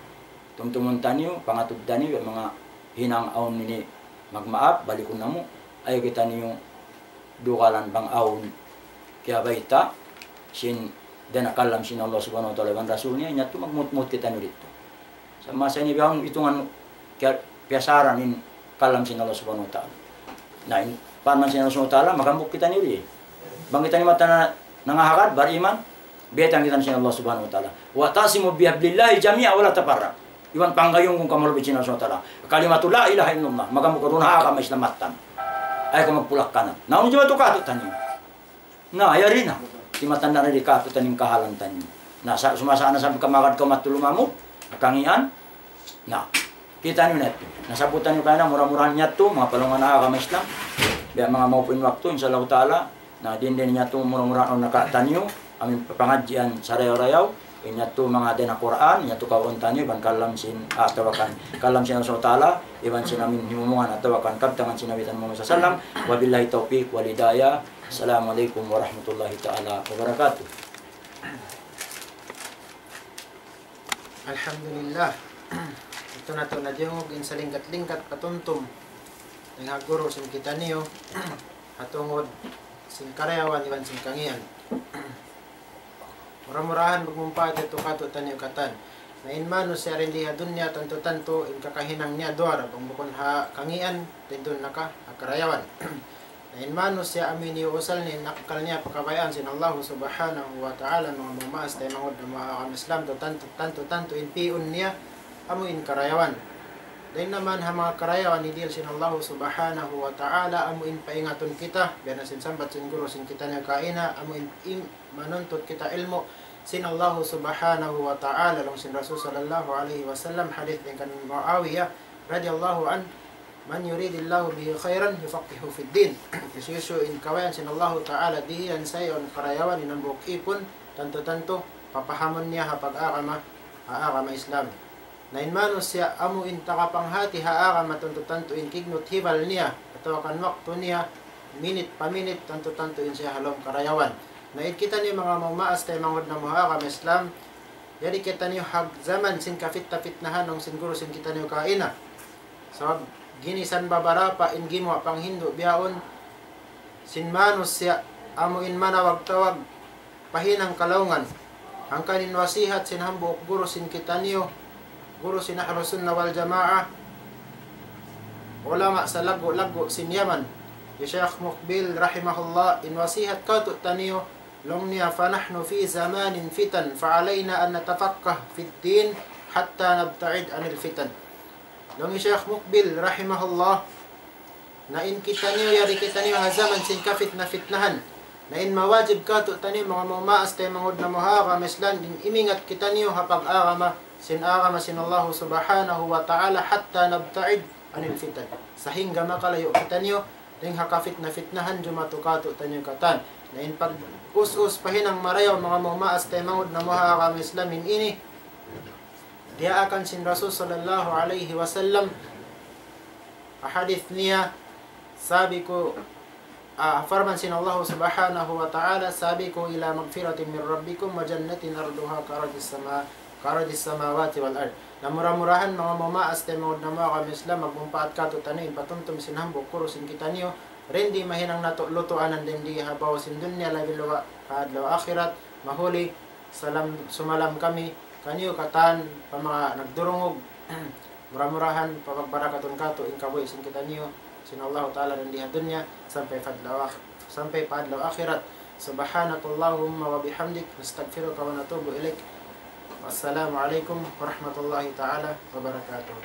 Tumtumun taniyu, pangatud taniyu, in manga hinang awn ini magmaap, balikun namu', ayaw kitaniyu dugalan bang awn kiyabayta', sin dayn ha kalam sin Allah Subhanahu wa Ta'ala iban Rasul niya, in yadtu magmutmut kitaniyu didtu. Sa' masa ini bihaun itungan kiya-, piyasaran in kalam sin Allah Subhanahu wa Ta'ala. Na, in parman sin Allah Subhanahu wa Ta'ala, maghambuuk kitaniyu di. Bang kitaniyu mataud na nangahagad, bariman, biyaytaan kitaniyu sin Allah Subhanahu wa Ta'ala. واعتصموا بحبل الله جميعا ولا تفرقوا. Iban panggayunggung kamu labi sin Allah Subhanahu wa Ta'ala. Kalimatu la ilaha illallah, maghambuuk kaw duun ha agama Islam mattan. Ayaw kaw magpulak-kanan. Na, unu jumatu katu'taniyu? Na, yari na. Di' matanda na di' katu'taniyu in kahalan taniyu. Na, sa-, sumasa na sa' kaw magad kaw matulung amu, kangian. Na, kitaniyu na yadtu. Na, sabutan niyu kayna, mura-murahan yadtu, manga palangga' ha agama Islam. Biya' manga maupun waktu, insya Allah Ta'ala. Na, diin-diin yadtu mura-murahan nakataniyu, amu in pangadjian sarayaw-rayaw. In yadtu manga dayn ha Qur'an, in yadtu kawaun taniyu, iban kalam sin, ah, atawa kan, kalam sin Allah Ta'ala, iban sin amu in himumungan atawa kan kabtangan sin Nabi Muhammad sallallahu alayhi wasallam. وبالله التوفيق والهداية. السلام عليكم ورحمة الله تعالى وبركاته. Alhamdulillah. Yadtu na tuud na diyungug in salingkat-lingkat patumtum dayn ha guru sin kitaniyu, ha tungud sin karayawan iban sin kangian. Mura-murahan magmumpaat yadtu katu'taniyu katan. Na in manusiya' dayn di ha dunya tantu-tantu in kakahinang niya duwa ra, bang bukun ha kangian, dayn duun na ka, ha karayawan. Na in manusiya' amu in iyuusal niya in akkal niya pa kabayaan sin Allahu Subhanahu wa Ta'ala, manga mamaas taymanghud namu' ha agama Islam, tantu, tantu, tantu in pi'un niya amu in karayawan. Dayn naman ha manga karayawan hidihil sin Allahu Subhanahu wa Ta'ala, amu in paingatun kita, biya' na sin sambat sin guru sin kitaniyu kaina, amu in, in manuntut kita ilmu' sin Allahu Subhanahu wa Ta'ala, laung sin Rasul sallallahu alayhi wasallam, hadith dayn kan Muawiyah radiyallahu anhu, من يرد الله به خيرا يفقهه في الدين. Hisiyu-siyu in kabayaan sin Allahu Ta'ala dihilan siya awn karayawan, in hambuuk ipun, tantu-tantu papahamun niya ha pag-agama, ha agama Islam. Na in manusiya' amu in taga panghati ha agama, tantu-tantu in kignut hibal niya atawa kan waktu niya, minit pa minit, tantu-tantu in siya ha lawm karayawan. Na in kitaniyu manga mamaas taymanghud namu' ha agama Islam, yari kitaniyu ha jaman sin kafitna-fitnahan, laung sin guru sin kitaniyu kaina. Sabab ginisan babarapa in gimuwa' panghindu' bihaun sin manusiya' amu in manawag-tawag pa hinang kalaungan. Hangkan in wasihat sin hambuuk guru sin kitaniyu, guru sin Ahlus Sunnah wal Jamaah, ulama salaggu'-laggu' sin Yaman, hi Sheikh Muqbil rahimahullah, in wasihat katu'taniyu, laung niya, فنحن في زمان فتن، فعلينا أن نتفقه في الدين حتى نبتعد عن الفتن. Laung hi Sheikh Muqbil rahimahullah, na in kitaniyu, yari kitaniyu ha jaman sin kafitna-fitnahan. Na in mawajib katu'taniyu manga mamaas taymanghud namu' ha agama Islam, in imingat kitaniyu ha pag-agama sin agama sin Allahu Subhanahu wa Ta'ala, حتى نبتعد عن الفتن. Sahingga makalayu' kitaniyu dayn ha kafitna-fitnahan jumatu katu'taniyu katan. Na in pag-us-us pa hinang marayaw manga mamaas taymanghud namu' ha agama Islam in ini, diyaakan sin Rasul sallallahu alayhi wasallam, ha hadith niya, سابقوا, ah, parman sin Allah Subhanahu wa Ta'ala, سابقوا إلى مغفرة من ربكم وجنة عرضها كعرض السماء، كعرض السماوات والأرض. Na mura-murahan manga mamaas taymanghud namu' ha agama Islam, magmumpaat katu'taniyu in patumtum sin hambuuk guru sin kitaniyu, dayn di mahinang natu' lutuanan dayn di ha babaw sin dunya, labi luwa' pa adlaw akhirat. Mahuli, salam, sumalam kami kaniyu katan pa manga nagdurungug. Mura-murahan papagbarakatun katu' in kabuhi' sin kitaniyu sin Allahu Ta'ala dayn di ha dunya sampay pa adlaw akh-, sampay pa adlaw akhirat. سبحانك اللهم وبحمدك، نستغفرك ونتوب إليك. والسلام عليكم ورحمة الله تعالى وبركاته.